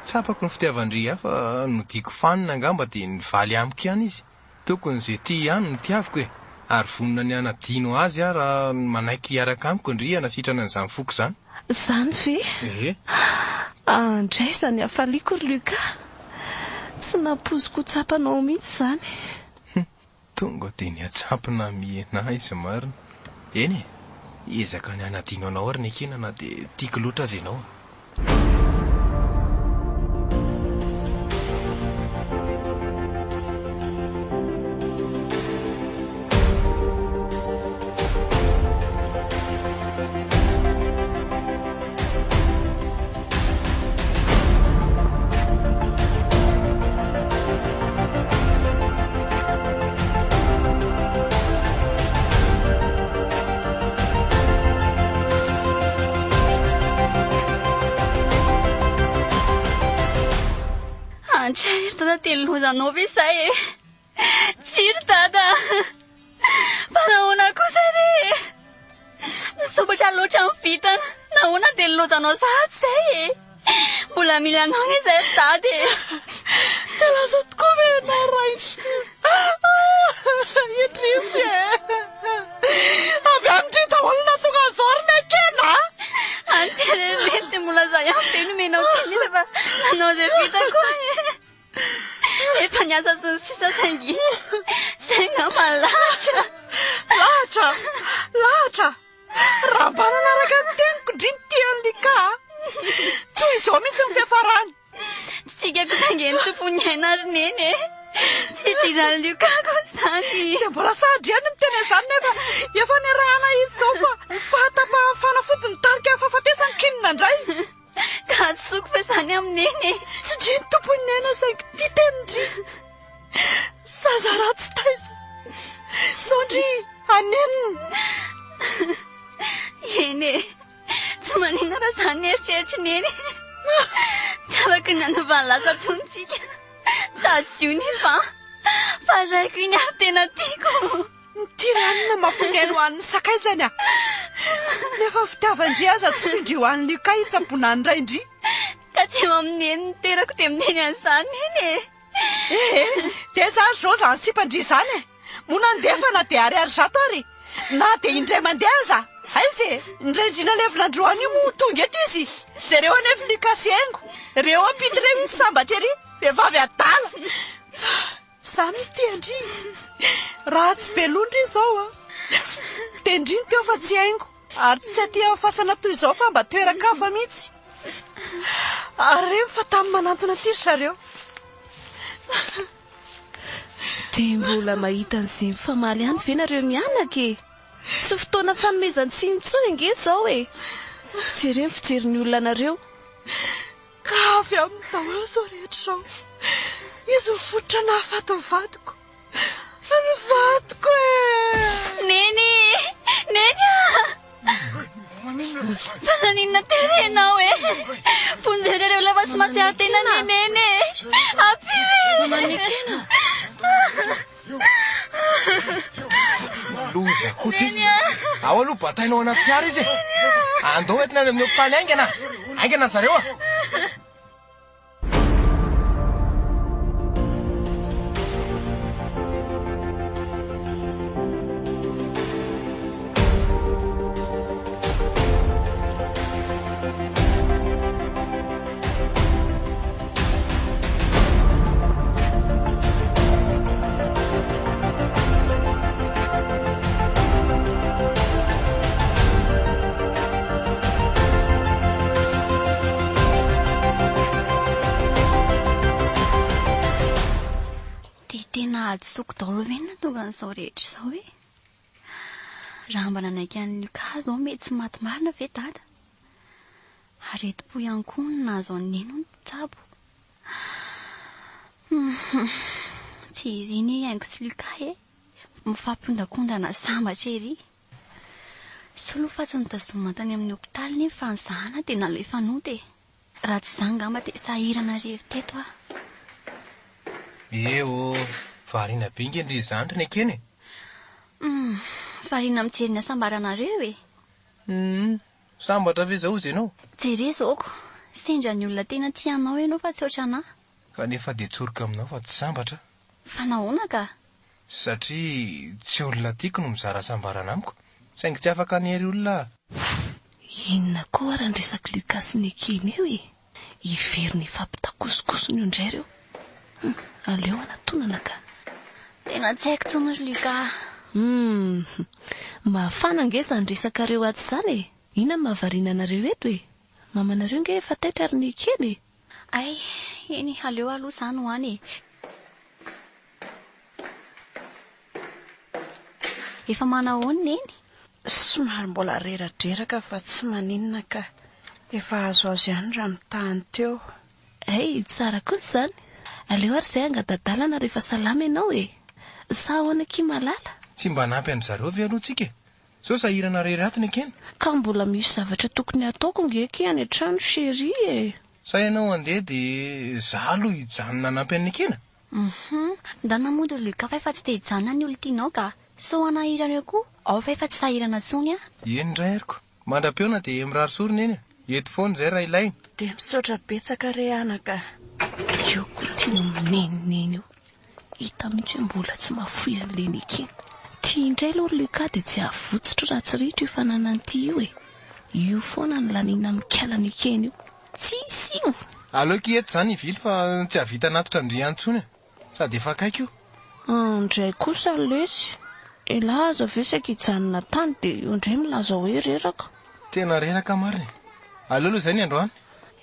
Tsapako ny fitiavan-dry ahy fa nodiako fanina angamba dia nivaly amiko ihany izy. Tokony izay tia ihany no tiaviko e! Ary vonona ny hanadino azy aho raha manaiky hiaraka amiko ndry hanasitrana an'izany foko izany. Izany ve? Ehe. Andray izany hafaliako ry Lucas. Tsy nampoiziko ho tsapanao mihitsy izany. Hum, tonga dia niatsampina mihena ahy izy marina. Eny e, hiezaka ny hanadino anao ary Nekena na dia tiako loatra aza ianao. Andray ry dada dia lozanao ve izay e? Tsia ry dada. Fa nahoana kosa re e? Nisompatra loatra ny vintana. Nahoana dia lozanao sahady izay e? Mbola mila anao anie izay ry dada e. Ka lasa tokoa ve ianao Rainy? Indrisy e! Avy amin-dry daholo no nahatonga an'izao ry Nekena a! Andry mety mbola za ihany ve no omenao tsiny nefa fa nanao izay vitako aho e. Efa niasa sy ny sisa saingy zay angamba ny lahatra. Lahatra! Lahatra! Raha mba nanaraka ny teniko ndry ny tian'i Lika a! Tsy ho izao mihitsy ny fiafarany. Tsika kosa ange ny tompon'ny aina ry Neny e! Tsy idiran'i Luca akory izany. Dia mbola sahy ihany ny miteny an'izany nefa efa niarahana izy izao fa ny fahatapahan'ny fanafody nitarika ny fahafatesany k'inona indray? Ka hadisoako ve izany amin'i Neny e? Tsy ndry ny tompon'ny aina saingy tia teny ndry. Zaza ratsy taiza. Izao ndry hanenina. Eny e! Tsy maninona raha izany ny eritreritry Neny. Tsy afaka ny hanova ny lasa intsony tsika. Tadidio nefa an! Fa raiko iny ary tena tiako. Ity ranona mampioneno ho an'ny sakaizany a! Nefa ny fitiavan-dry aza tsy findry ho an'i Luca hitsaboana ny rain-dry. Ka tsy eo amin'i Neny ny toerako dia miteny an'izany Neny e! Ee, dia za ry zao izany sipan-dry izany e! Moa nandefa na dia ariary zato ary? Na dia indray mandeha aza? Aiza e? Ny raindriana levona androany io moa tonga eto izy? Jereo anefa i Lucas sy Haingo. Reo ampita ireo izy sambatra ery. Vehivavy adala. Za no tia an-dry. Ratsy be loha ndry izao a. Dia ndry no teo fa tsy Haingo. Ary tsy aty amin'ny fasana toy izao fa mba toeran-kafa mihitsy. Ary reny fa tamy manantona aty ry zareo. Dia mbola mahita an'izay mifamaly ihany ve nareo mianaka e? Tsy fotoana fanomezan-tsiny intsony ange izao e! Jereo ny fijerin'ny olona anareo. Ka avy aminy daholo izao rehetra izao. Izy no fototra nahafaty ny vadiko. Ny vadiko e! Neny! Neny a! Fa naninona tena ianao e? Vonjeo ireo lava sy mahatsiaro tena anie Neny e! Ampio e! Loza koa ty. Ao aloha bataina ao anaty fiara izy e. Andao entina any amin'ny hopitaly haingana. Haingana zareo a. Dia tena hadisoako daholo ve ny nahatonga an'izao rehetra izao e? Raha mba nanaiky an'i Lucas izao mety tsy maty marina ve dada? Aretim-po ihany koa no nahazo an'i Neny hoy ny mpitsabo. Tsy iriny i Haingo sy Lucas e! Mifampihondakondana sambatra ery. Soa aloha fa tsy notazomina tany amin'ny hopitaly nefa fa nizahana dia nalefa nody e! Raha tsy izany angamba dia sahirana irery teto aho. Eh oh! Variana be nge ndry izany ry Nekena e! Hum! Variana mijery ny hasambaranareo e! Hum! Sambatra ve zao ozy ianao? Jere zoko, sendra ny olona tena tia anao ianao fa tsy ohatran'ahy. Kanefa dia tsoriko aminao fa tsy sambatra aho. Fa nahoana ka? Satria tsy olona tiako no mizara hasambarana amiko, saingy tsy afaka hanery olona aho. Inona koa ary ny resak'i Lucas sy Nekena io e? Hiverina hifampitakosokosona eo indray ireo. Hum, aleo anatonana ka. Tena tsy haiko intsony ry Lucas. Hum, mafana ange izany resakareo atsy izany e! Inona no mahavariana anareo eto e? Mamanareo ange efa taitra ry Nekena e! Hay, eny, aleo aloha izany ho any e! Efa manahoana Neny? Somary mbola reradreraka fa tsy maninona ka. Efa azoazo ihany raha mitaha ny teo. Hay, tsara kosa izany. Aleo ary izay hangata-dalana rehefa salama ianao e! Sa ahoana akia Malala? Tsy mba hanampy an-dry zareo ve aloha tsika e? Sao sahirana rery ato ny ekena? Ka mbola misy zavatra tokony hataoko nge akia any an-trano chérie e! Sa ianao handeha dia za aloha hijanona hanampy an'i Nekena? Hum, ndana mody ry Lucas fa efa tsy te hijanona ny olon-tianao ka! Sao hanahirana eo koa, ao fa efa tsy sahirana intsony aho. Eny indray ary ko! Mandra-pihaona dia mirary soa ry Neny a! Eto foana izay raha ilaina. Dia misaotra betsaka re anaka a! Io koa ty no minenoneno io. Hita mihitsy hoe mbola tsy mahafoy an'ilay nekena. Ty indray aloha ry Lucas dia tsy hahavotsitra raha tsy ritra io fananany ity io e! Io foana no laniana amin'i kala nekena io. Tsisy io! Aleo akia eto izany hivily fa tsy hahavita hanatitra an-dry ihany intsony e! Sady efa akaiky io. Indray kosa lesy, elah aza ve saika hijanona tany dia io indray milaza hoe reraka. Tena reraka marina e! Aleo aloha izay ny androany.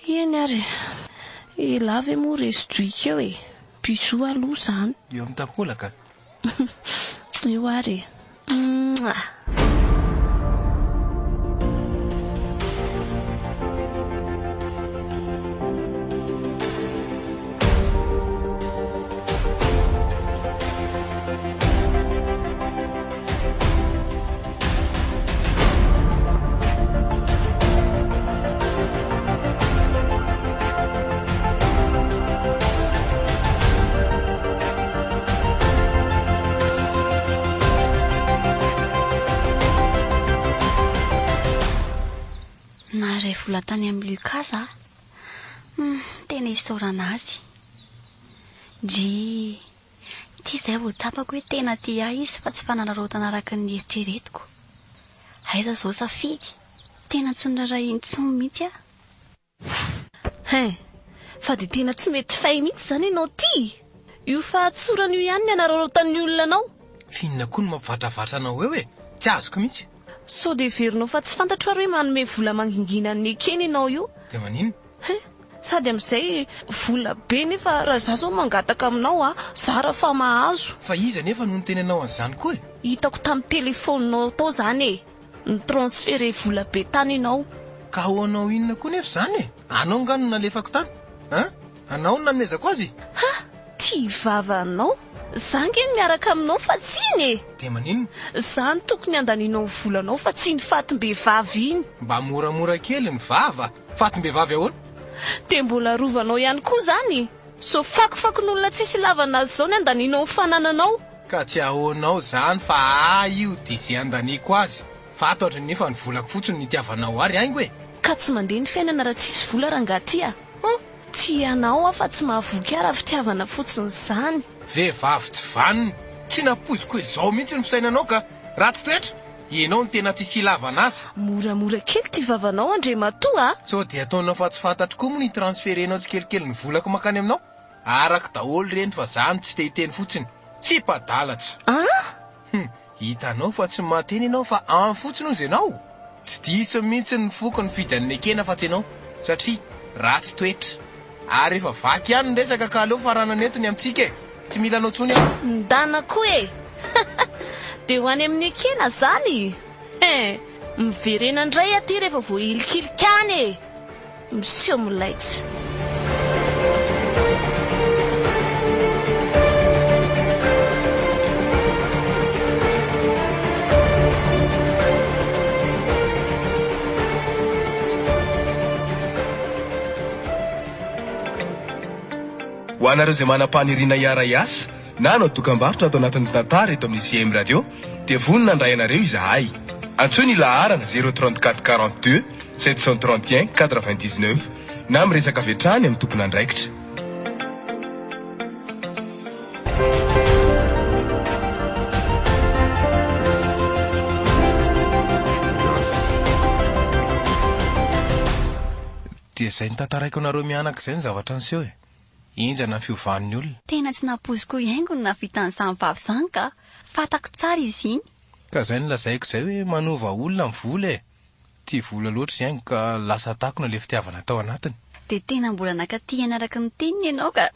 Eny ary e! Elah ve moa resy doika eo e! Bisous aloha izany. Eo amin'ny takolaka. Eo ary e! Mouah! Naharay vola tany amin'i Lucas aho. Hum, tena isaorana azy. Ndrii. Ity izay vao tsapako hoe tena tia ahy izy fa tsy fanararaotana araka ny neritreretiko. Aiza izao Safidy? Tena tsy noraharahiany intsony mihitsy aho. Hein! Fa dia tena tsy mety fay mihitsy izany ianao ity e! Io fahatsorana io ihany ny anararaotan'ny olona anao. F'inona koa no mampivatravatra anao eo e? Tsy azoko mihitsy. Sao dia heverinao fa tsy fantatro ary hoe manome vola mangingina an'i Nekena ianao io? Dia maninona? Hein! Sady amin'izay vola be nefa raha izaho izao mangataka aminao a, zara fa mahazo. Fa iza anefa no niteny anao an'izany koa e? Hitako tamin'ny telefaoninao tao izany e! Ni-transferer vola be tany ianao. Ka ahoanao inona koa nefa izany e? Anao nga no nalefako tany? Hein? Anao no nanomezako azy? Ha! Tia vava anao. Za nge no miaraka aminao fa tsy iny e! Dia maninona? Za no tokony handanianao ny volanao fa tsy iny fatim-behivavy iny. Mba moramora kely ny vava! Fatim-behivavy ahoana? Dia mbola arovanao ihany koa izany? Zao fakofakon'olona tsisy ilavana azy izao ny andanianao ny fanananao. Ka tsy ahoanao izany fa ahy io dia izay andaniako azy. Fantatro nefa ny volako fotsiny no itiavanao ahy ry haingo e! Ka tsy mandeha ny fiainana raha tsisy vola rangahy ty a! Huh! Tia anao aho fa tsy mahavoky ahy raha fitiavana fotsiny izany. Vehivavy tsy vanona! Tsy nampoiziko hoe izao mihitsy ny fisainanao ka! Ratsy toetra! Ianao no tena tsisy ilavana azy. Moramora kely ty vavanao Andriamatoa a! Sao dia ataonao fa tsy fantatro koa moa ny hi-transferenao tsikelikely ny volako mankany aminao? Arako daholo ireny fa za no tsy te hiteny fotsiny. Tsy mpadalatra. An? Hum, hitanao fa tsy mahateny ianao fa an fotsiny hozy ianao. Tsy diso mihitsy ny foko nifidy an'i Nekena fa tsy ianao, satria ratsy toetra. Ary efa vaky ihany ny resaka ka aleo faranana eto ny amintsika e! Tsy mila anao intsony aho. Ndana koa e! Dia ho any amin'i Nekena zany? Hein! Miverena indray aty rehefa voahilikilika any e! Miseho milaitra. Ho anareo izay manam-paniriana hiara-hiasa na hanao dokambarotra ato anatin'ny tantara eto amin'ny CM Radio dia vonona handray anareo izahay. Antsoy ny laharana 034 42 731 99 na miresaka avy hatrany amin'ny tompon'andraikitra. Dia izay notantaraiko anareo mianaka izay ny zavatra niseho e. Henjana ny fiovan'ny olona. Tena tsy nampoiziko hihaingo ny nahavita an'izany vavy izany ka! Fantako tsara izy iny. Ka izay nolazaiko izay hoe manova olona ny vola e! Tia vola loatra izy haingo ka lasa takona ilay fitiavana tao anatiny. Dia tena mbola nankaty aina araka ny teniny ianao ka!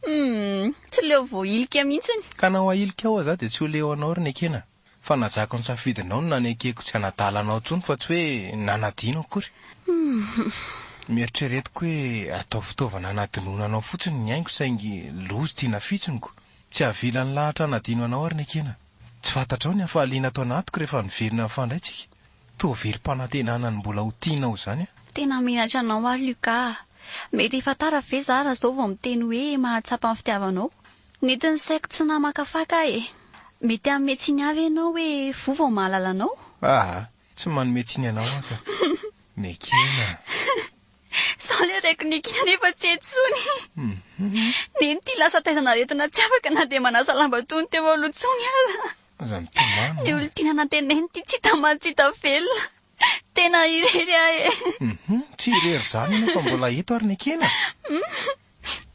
Humm, tsy leo voahilika mihitsiny. Ka na ho ahilika ao aza dia tsy ho leo anao ry Nekena. Fa najako ny safidinao no nanekeko tsy hanadala anao intsony fa tsy hoe nanadino akory. Humm. Mieritreretiko hoe atao fitaovana hanadinoana anao fotsiny ny haingo saingy loza ity nafitsoniko. Tsy havela ny lahatra hanadino anao ary Nekena. Tsy fantatrao ny hafaliana ato anatiko rehefa niverina nifandray tsika. Toa velom-panantenana ny mbola ho tianao izany aho. Tena menatra anao aho Luca a! Mety efa tara ve za raha zao vao miteny hoe mahatsapa ny fitiavanao? Nentin'ny saiko tsy namakafaka aho e! Mety hanome tsiny ahy ve ianao hoe voa vao mahalala anao? Aa! Tsy manome tsiny anao aho ka. Nekena a! Sao le raiko nikina nefa tsy ety tsony. Neny ty lasa taizana aretina tsy afaka na dia manasa lamba toy ny teo aloha tsony aza. Aza mitomany. Ny olon-tiana nantenainy ty tsy hita maty tsy hita velona. Tena irery aho e. Tsy irery izany ianao fa mbola eto ary nekena.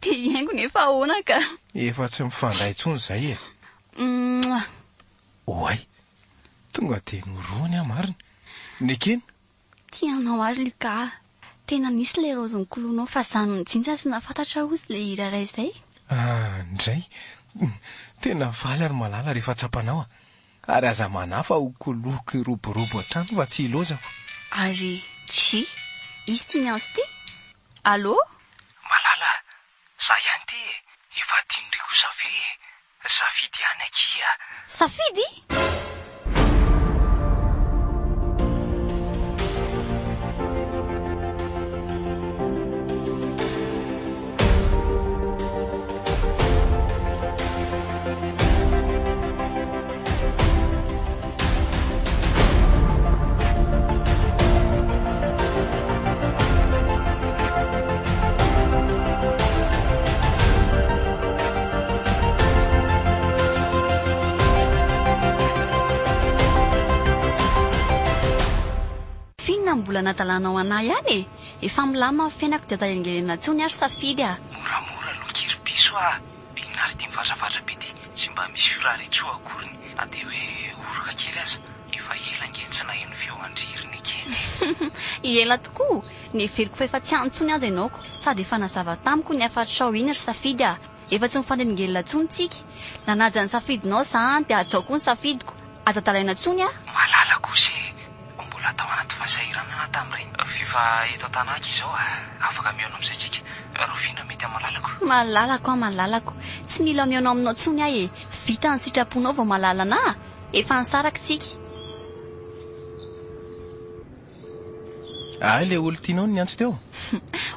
Dia hihaingo nefa ahoana ka. Efa tsy mifandray intsony izay e. Mouah. Oay. Tonga dia norohany aho marina. Nekena. Tia anao aho Luca a! Tena nisy ilay raozy nikoloanao fa za nijinja tsy nahafantatra hozy ilay hira iray izay. Ah ndray! Tena faly aho ry Malala rehefa tsapanao a! Ary aza manahy fa ho koloiko hiroborobo hatrany fa tsy hilaozako. Ary tsia! Izy ity miantso ity? Allô? Malala a! Za ihany ity e! Efa adinon'dry kosa ve e! Safidy ihany akia a! Safidy? mbola nadalanao anah ihany e! Efa milamina ny fiainako dia aza elingelenina intsony aho ry Safidy a! Moramora aloha akia ry piso a! Inona ary ity mivatravatra be ity? Tsy mba misy firariantsoa akoriny na dia hoe oroka kely aza. Efa ela ange no tsy naheno feo an-dry ry Nekena e! Ela tokoa! Neveriko fa efa tsy any intsony aza ianao ko! Sady efa nazava tamiko ny hafatrao iny ry Safidy a! Efa tsy mifanengelina intsony tsika. Nanaja ny safidinao za an dia hajao koa ny safidiko. Aza adalaina intsony ah. Malala kosa e! Mbola tao anaty fahasahiranana aho tamin'ireny f'efa eto an-tanàna izao ah! Afaka mihaona amin'izay tsika. Rahoviana mety amin'ny malalako? Malalako ah malalako. Tsy mila mihaona aminao intsony aho e! Vita ny sitraponao vao malala anah. Efa nisaraka tsika. Hay ilay olon-tianao no niantso teo?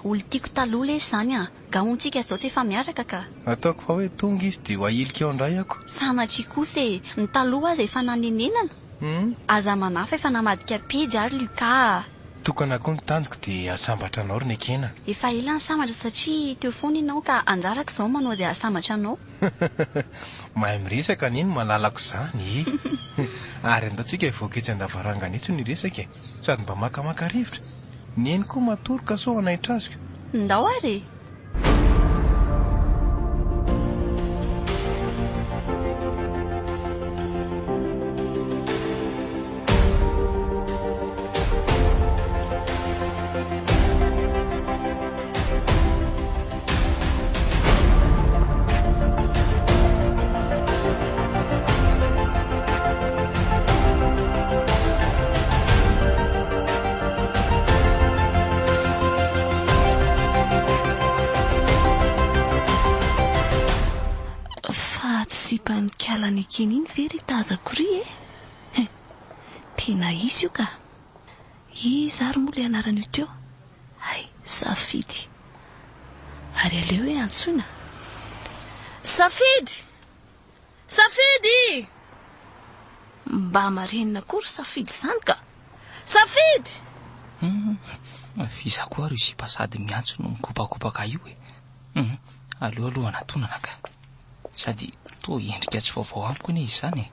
Olon-tiako taloha lesy izany an! Gaontsika izao tsy efa miaraka ka! Ataoko fa hoe tonga izy dia ho ahilika eo indray ako. Sanatria kosa e! Ny taloha aza efa nanenenana. Aza manahy fa efa namadika pejy ary Lucas a! Tokana koa ny tanjoko dia hahasambatra anao ry Nekena. Efa ela nisambatra satria teo foana ianao ka anjarako izao manao izay hahasambatra anao. Mahay miresaka anie ny malalako izany e! Ary andao tsika hivoaka etsy an-davarangana etsy no hiresaka e! Sady mba makamaka rivotra. Neny koa matory ka sao hanaitra azy ko. Ndao ary e! Fa tsy sipan'i kala nekena iny ve ry tazako ry e? He, tena izy io ka! Iza ary moa ilay anaran'io teo? Hay, Safidy. Ary aleo hoe antsoina. Safidy! Safidy! Mba marenina koa ry Safidy izany ka! Safidy! Hum, f'iza koa ary io sipa sady miantso no mikopakopaka io e? Hum, aleo aloha anatonana ka. Sady toa endrika tsy vaovao amiko anie izy izany e.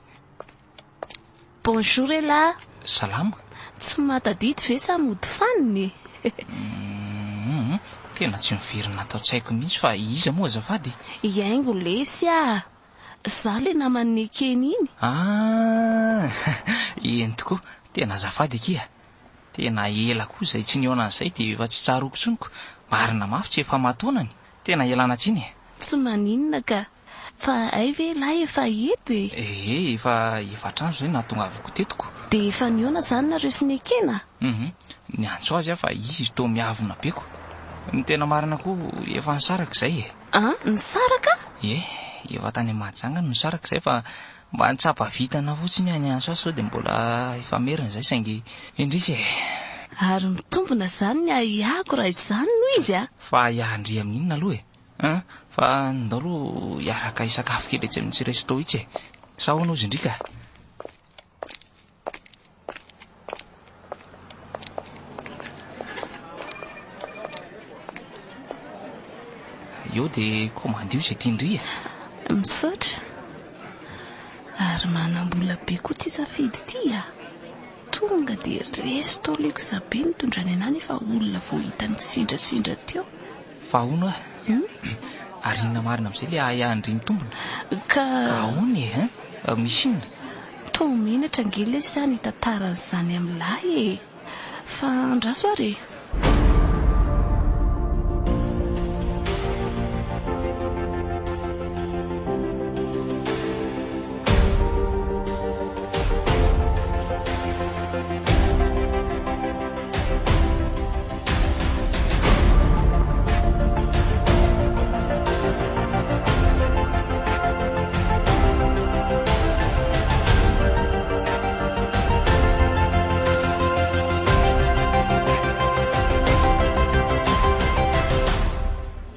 Bonjour elah! Salama. Tsy mahatadidy ve sa mody fanina e? Humm, tena tsy miverina ato an-tsaiko mihitsy fa iza moa azafady? Hiaingo lesy ah! Za le naman'i Nekena iny. Ah! Eny tokoa, tena azafady akia. Tena ela koa izay tsy nihaona an'izay dia efa tsy tsaroako intsony ko. Marina mafy tsy efa aman-taonany. Tena ialana tsiny e. Tsy maninona ka. Fa hay ve lahy efa eto e? Ee, efa efatr'andro izay nahatongavako teto ko. Dia efa nihaona izany nareo sy Nekena? Hum, niantso azy aho fa izy toa miavona be ko. Ny tena marina koa efa nisaraka izay e. An, nisaraka? Ie, efa tany Mahajanga no nisaraka izay fa mba nitsapa vintana fotsiny aho niantso azy sao dia mbola hifamerina izay saingy indrisy e. Ary mitombina izany ny ahiahiko raha izany no izy a! Fa ahiahin-dry amin'inona aloha e? An! Fa ndao aloha hiaraka hisakafo kely etsy amin'itsy resto itsy e! Sa ahoana hozy ndry ka? Eo dia komandio izay tian-dry e! Misaotra. Ary manam-bola be koa ity Safidy ity a! Tonga dia resto luxe be nitondrany anà nefa olona vao hitany kisendrasendra teo. Fa ahoana hoa? Ary inona marina amin'izay ilay ahiahin-dry mitombina? Ka. Ka ahoana e, hein? Misy inona? Toa menatra ange lesy aho ny hitantara an'izany amin'lahy e! Fa andraso ary e!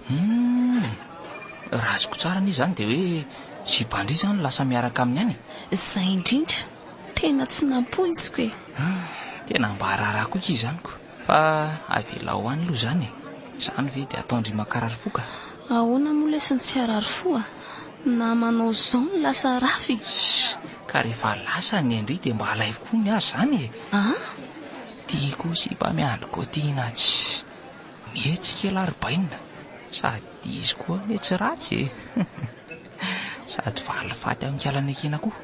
Humm! Raha azoko tsara anie izany dia hoe sipan-dry izany no lasa miaraka aminy any e! Izay indrindra! Tena tsy nampoiziko e! Humm! Tena mba raharaha koa akia izany ko! Fa avelao any aloha izany e! Izany ve dia ataon-dry mankarary fo ka! Ahoana moa lesy no tsy harary fo a! Namanao izao no lasa rafy! Ssss! Ka rehefa lasa ny an-dry dia mba alaivo koa ny azy izany e! An! Ty koa sipa miandry kôtiana tsy mihetsika elah ry bainina sady izy koa anie tsy ratsy e! Sady valifaty amin'ny kala nekena koa.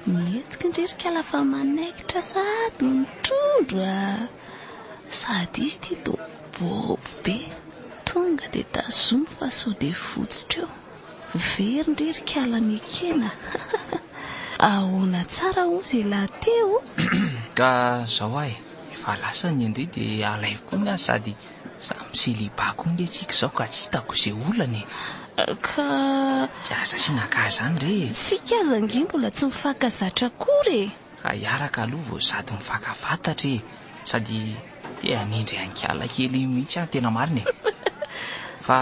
Mihetsika ndry ry kala fa manaikitra sahady ny trondro a! Sady izy ity toa bobo be. Tonga dia tazomy fa sao dia votsotra eo. Very ndry ry kala nekena a! Ahoana tsara hozy elah teo? Ka zao aho e, efa lasa ny an-dry dia alaivo koa ny azy sady Samy celibat koa nge tsika izao ka tsy hitako izay olana e! Ka. Tsy aza asiana cas zany re e! Tsika aza nge mbola tsy mifankazatra akory e! Ka hiaraka aloha vao sady mifankafantatra e! Sady te hanendry an'i kala kely iny mihitsy aho tena marina e! Fa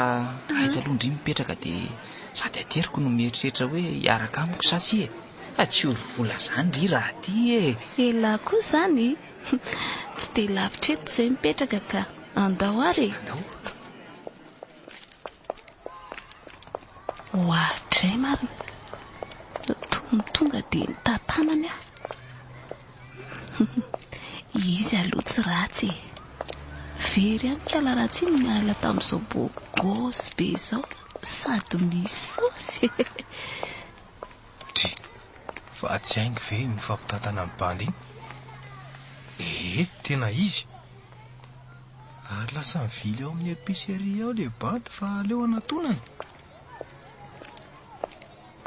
aiza aloha ndry mipetraka dia sady ateriko no mieritreritra hoe hiaraka amiko sa tsia e! Fa tsy ory vola zany ry raha ty e! Elah koa zany Tsy dia lavitra eto izay mipetraka ka. Andao ary e. Andao. Oadray marina. Toa ny tonga dia nitantanany aho. Izy aloha tsy ratsy e. Very ihany kala ratsy iny niala tamin'izao beau gosse be izao sady misy saosy e. Dry, fa tsy haingo ve iny mifampitantana amin'ny bandy iny? Ee, tena izy! Ary lasa mivily ao amin'ny épicerie ao le bandy fa aleo anatonana.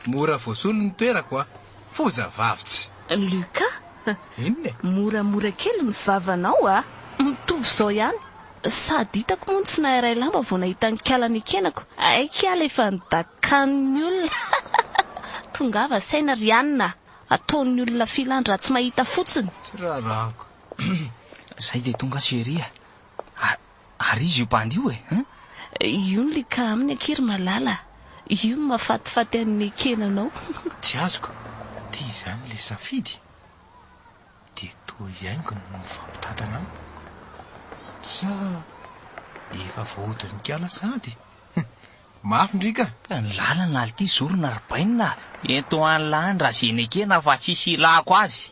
Mora voasolo ny toerako a! Foza vavy tsy! Lucas, Inona e? Moramora kely ny vavanao a! Mitovy izao ihany. Sady hitako moa ny tsy nahay lamba vao nahita ny kala nekenako. Hay kiala efa nidakan'ny olona. Tongava saina ry anona a! Ataon'ny olona filan-draha tsy mahita fotsiny. Tsy raharahako. Zay dia tonga chérie a! Ary iza io bandy io e? Hein? Io ny lika aminy akia ry Malala a! Io no mahafatifaty an'i Nekenanao. Tsy azoko. Ty izany le safidy? Dia toa hihaingo no mifampitantana amiko. Sa efa voahodin'ny kala sahady? Mafy ndry ka! Ka ny lalana alty zorona ry bainina a! Ento any lany raha ze nekena fa tsisy ilako azy!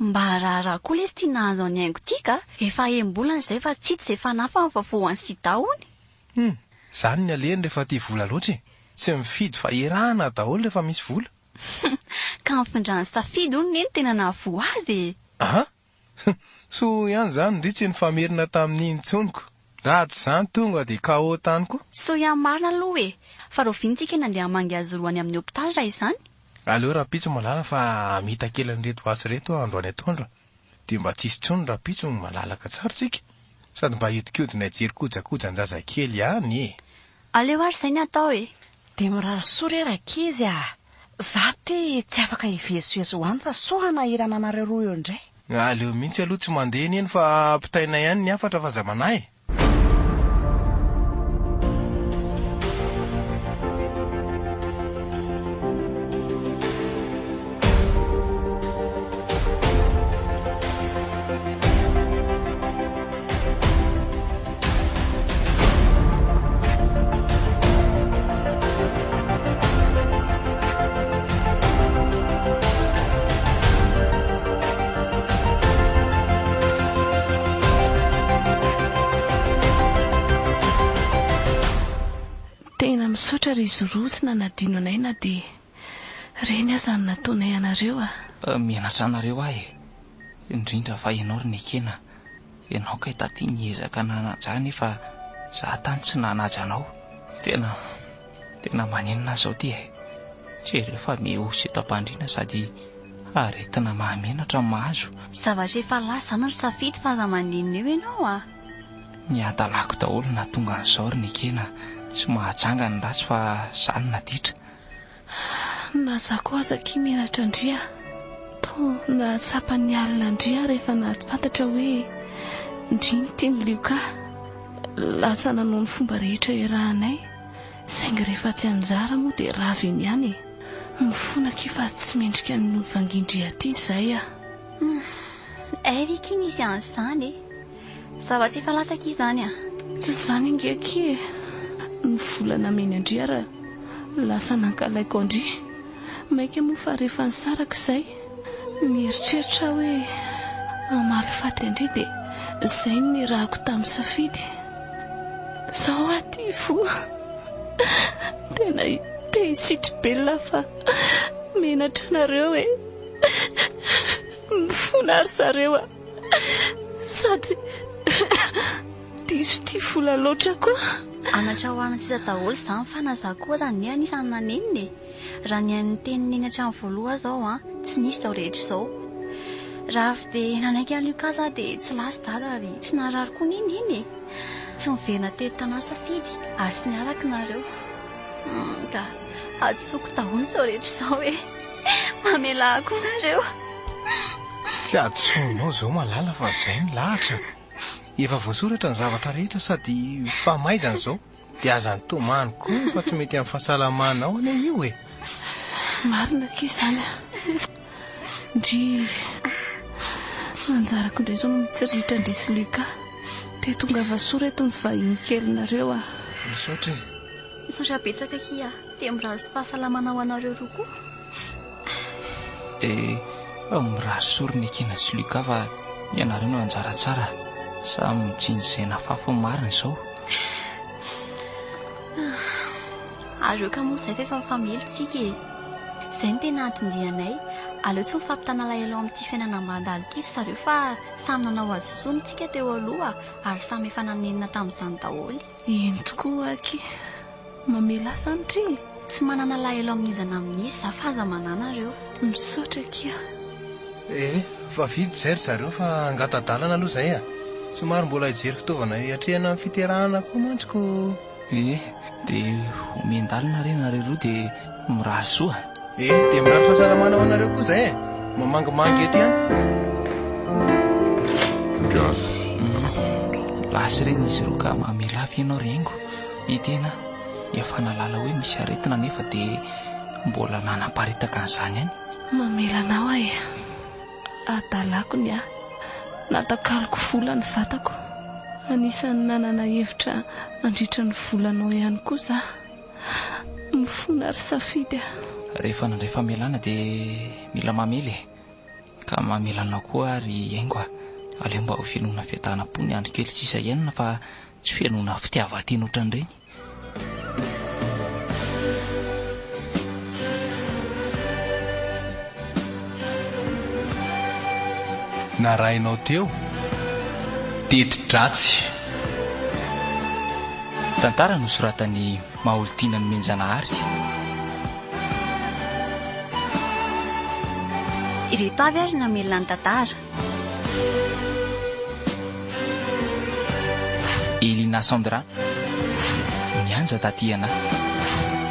Mba raharaha koa lesy ty nahazo an'i Haingo ty ka! Efa enim-bolana izay fa tsy hita izay fanafany fa voan'ny sida hono. Hum! Zany ny alehany rehefa tia vola loatra e! Tsy mifidy fa erahana daholo rehefa misy vola. Ka ny findran'ny safidy hono ne no tena nahavoa azy e! An! Soa ihany izany ndry tsy nifamerina tamin'iny intsony ko! Raha tsy izany tonga dia KO tany koa. Soa ihany marina aloha e! Fa rahoviana tsika nandeha hamangy azy roa any amin'ny hopitaly raha izany? Aleo rahampitso malala fa hamita kely an'ireto asa ireto aho androany atoandro dia mba tsisy intsony rahampitso malalaka tsara tsika sady mba hiodikodina hijery kojakojan-jazakely ihany e! Aleo ary izay ny atao e! Dia mirary soa re rankizy a! Za ty tsy afaka hivezivezy ho any fa sao hanahirana anareo roa eo indray. Aleo mihitsy aloha tsy mandeha anie fa ampitaina ihany ny hafatra fa aza manahy e! Tena misaotra ry Zoro tsy nanadino anay na dia reny aza ny nataonay anareo a. Menatra anareo aho e. Indrindra fa ianao ry Nekena. Ianao kay taty niezaka nanaja ahy nefa za tany tsy nanaja anao. Tena, tena manenina aho izao ty e. Jereo fa mihoso eto am-pandriana sady aretina mahamenatra no mahazo. Zavatra efa lasa izany ry Safidy fa aza manenina eo ianao a. Ny hadalako daholo nahatonga an'izao ry Nekena. Tsy mahajanga ny ratsy fa za no naditra. Na za koa aza akia menatra an-dry a! Toa nahatsapa ny alina an-dry aho rehefa nahafantatra hoe ndry no tian'i Luca. Lasa nanao ny fomba rehetra iarahanay, saingy rehefa tsy anjara moa dia rava eny ihany e! Mifona akia fa tsy mendrika ny ho vangin-dry aty izay aho. Humm, hay ve akia misy an'izany e! Zavatra efa lasa akia izany an! Tsy izany ange akia e! Ny vola nameny an-dry ara lasa nankalaiko an-dry. Mainka moa fa rehefa nisaraka izay, nieritreritra aho hoe hamaly faty an-dry dia izay no nirahako tamin'i Safidy. Izao aho ity voa. Tena te hisitri-belona aho fa menatra anareo e! Mifona ry zareo a! Sady diso tia vola loatra koa. Anatra ho an'ny sisa daholo izany fa na za koa aza anie anisan'ny nanenina e! Raha nihaino ny tenin'i Neny hatramin'ny voaloha aho izao an, tsy nisy izao rehetra izao. Raha avy dia nanaiky an'i Lucas aho dia tsy lasa i Dada ary tsy naharary koa anie Neny e! Tsy niverina teto tanà Safidy ary tsy niaraka nareo. Humm ka hadisoako daholo izao rehetra izao e! Mamelà ahy koa nareo. Tsy hadisoanao izao Malala fa izay no lahatra. Efa voasoratra ny zavatra rehetra sady famaizana izao. Dia aza mitomany koa fa tsy mety amin'ny fahasalamanao anie io e! Marina akia izany a! Ndry! Anjarako indray izao no mitsirihitra an-dry sy Lucas. Dia tongava soa reto ny vahiny kelinareo a! Misaotra e! Misaotra betsaka akia! Dia mirary fahasalamana ho anareo roa koa. Eh, mirary soa ry Nekena sy Lucas fa ianareo no anjara tsara. Samy mitsinjo izay nafafy ny marina izao. Ary eo ka moa izay fa efa mifamely tsika e. Izay no tena anton-dianay. Aleo tsy mifampitana alahelo amin'ity fiainana mandalo ity ry zareo fa samy nanao hadisoana tsika teo aloha ary samy efa nanenina tamin'izany daholo. Eny tokoa aky. Mamela ahy zany dry e! Tsy manana alahelo amin'iza na amin'iza za fa aza manahy nareo. Misaotra akia. Eh, fa vita izay ry zareo fa hangata-dalana aloha izay a! Somary mbola hijery fitaovana hiatrehana ny fiterahana koa mantsy ko. Eh, dia omen-dalana re nareo roa dia mirary soa. Eh, dia mirary fahasalamana ho anareo koa izay e! Mamangimangy eto ihany. Gasy Rakoto. Lasa ireny izy roa ka mamelà ve ianao ry haingo? I tena efa nahalala hoe misy aretina nefa dia mbola nanaparitaka an'izany ihany. Mamela anao aho e. Adalako ny ahy. Natakaloko vola ny vatako. Anisan'ny nanana hevitra handritra ny volanao ihany koa za. Mifona ry Safidy a. Rehefa nandray famelana dia mila mamela e. Ka mamela anao koa ry Haingo a. Aleo mba ho fenoina fiadanam-po ny andro kely sisa iainana fa tsy fenoina fitiavan-tena ohatran'ireny. Narahinao teo? Teti-dratsy. Tantara nosoratan'i Maholitiana Nomenjanahary. Ireto avy ary namelona ny tantara. Elina Sandra, Mianja Tatiana,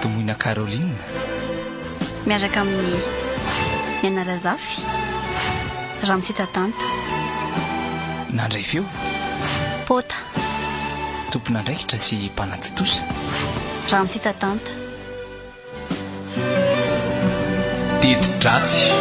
Domoina Caroline. Miaraka amin'i Niaina Razafy, Ramose Tatanta. Nandray feo. Pota. Tompon'andraikitra sy mpanatontosa. Ramose Tatanta. Teti-dratsy.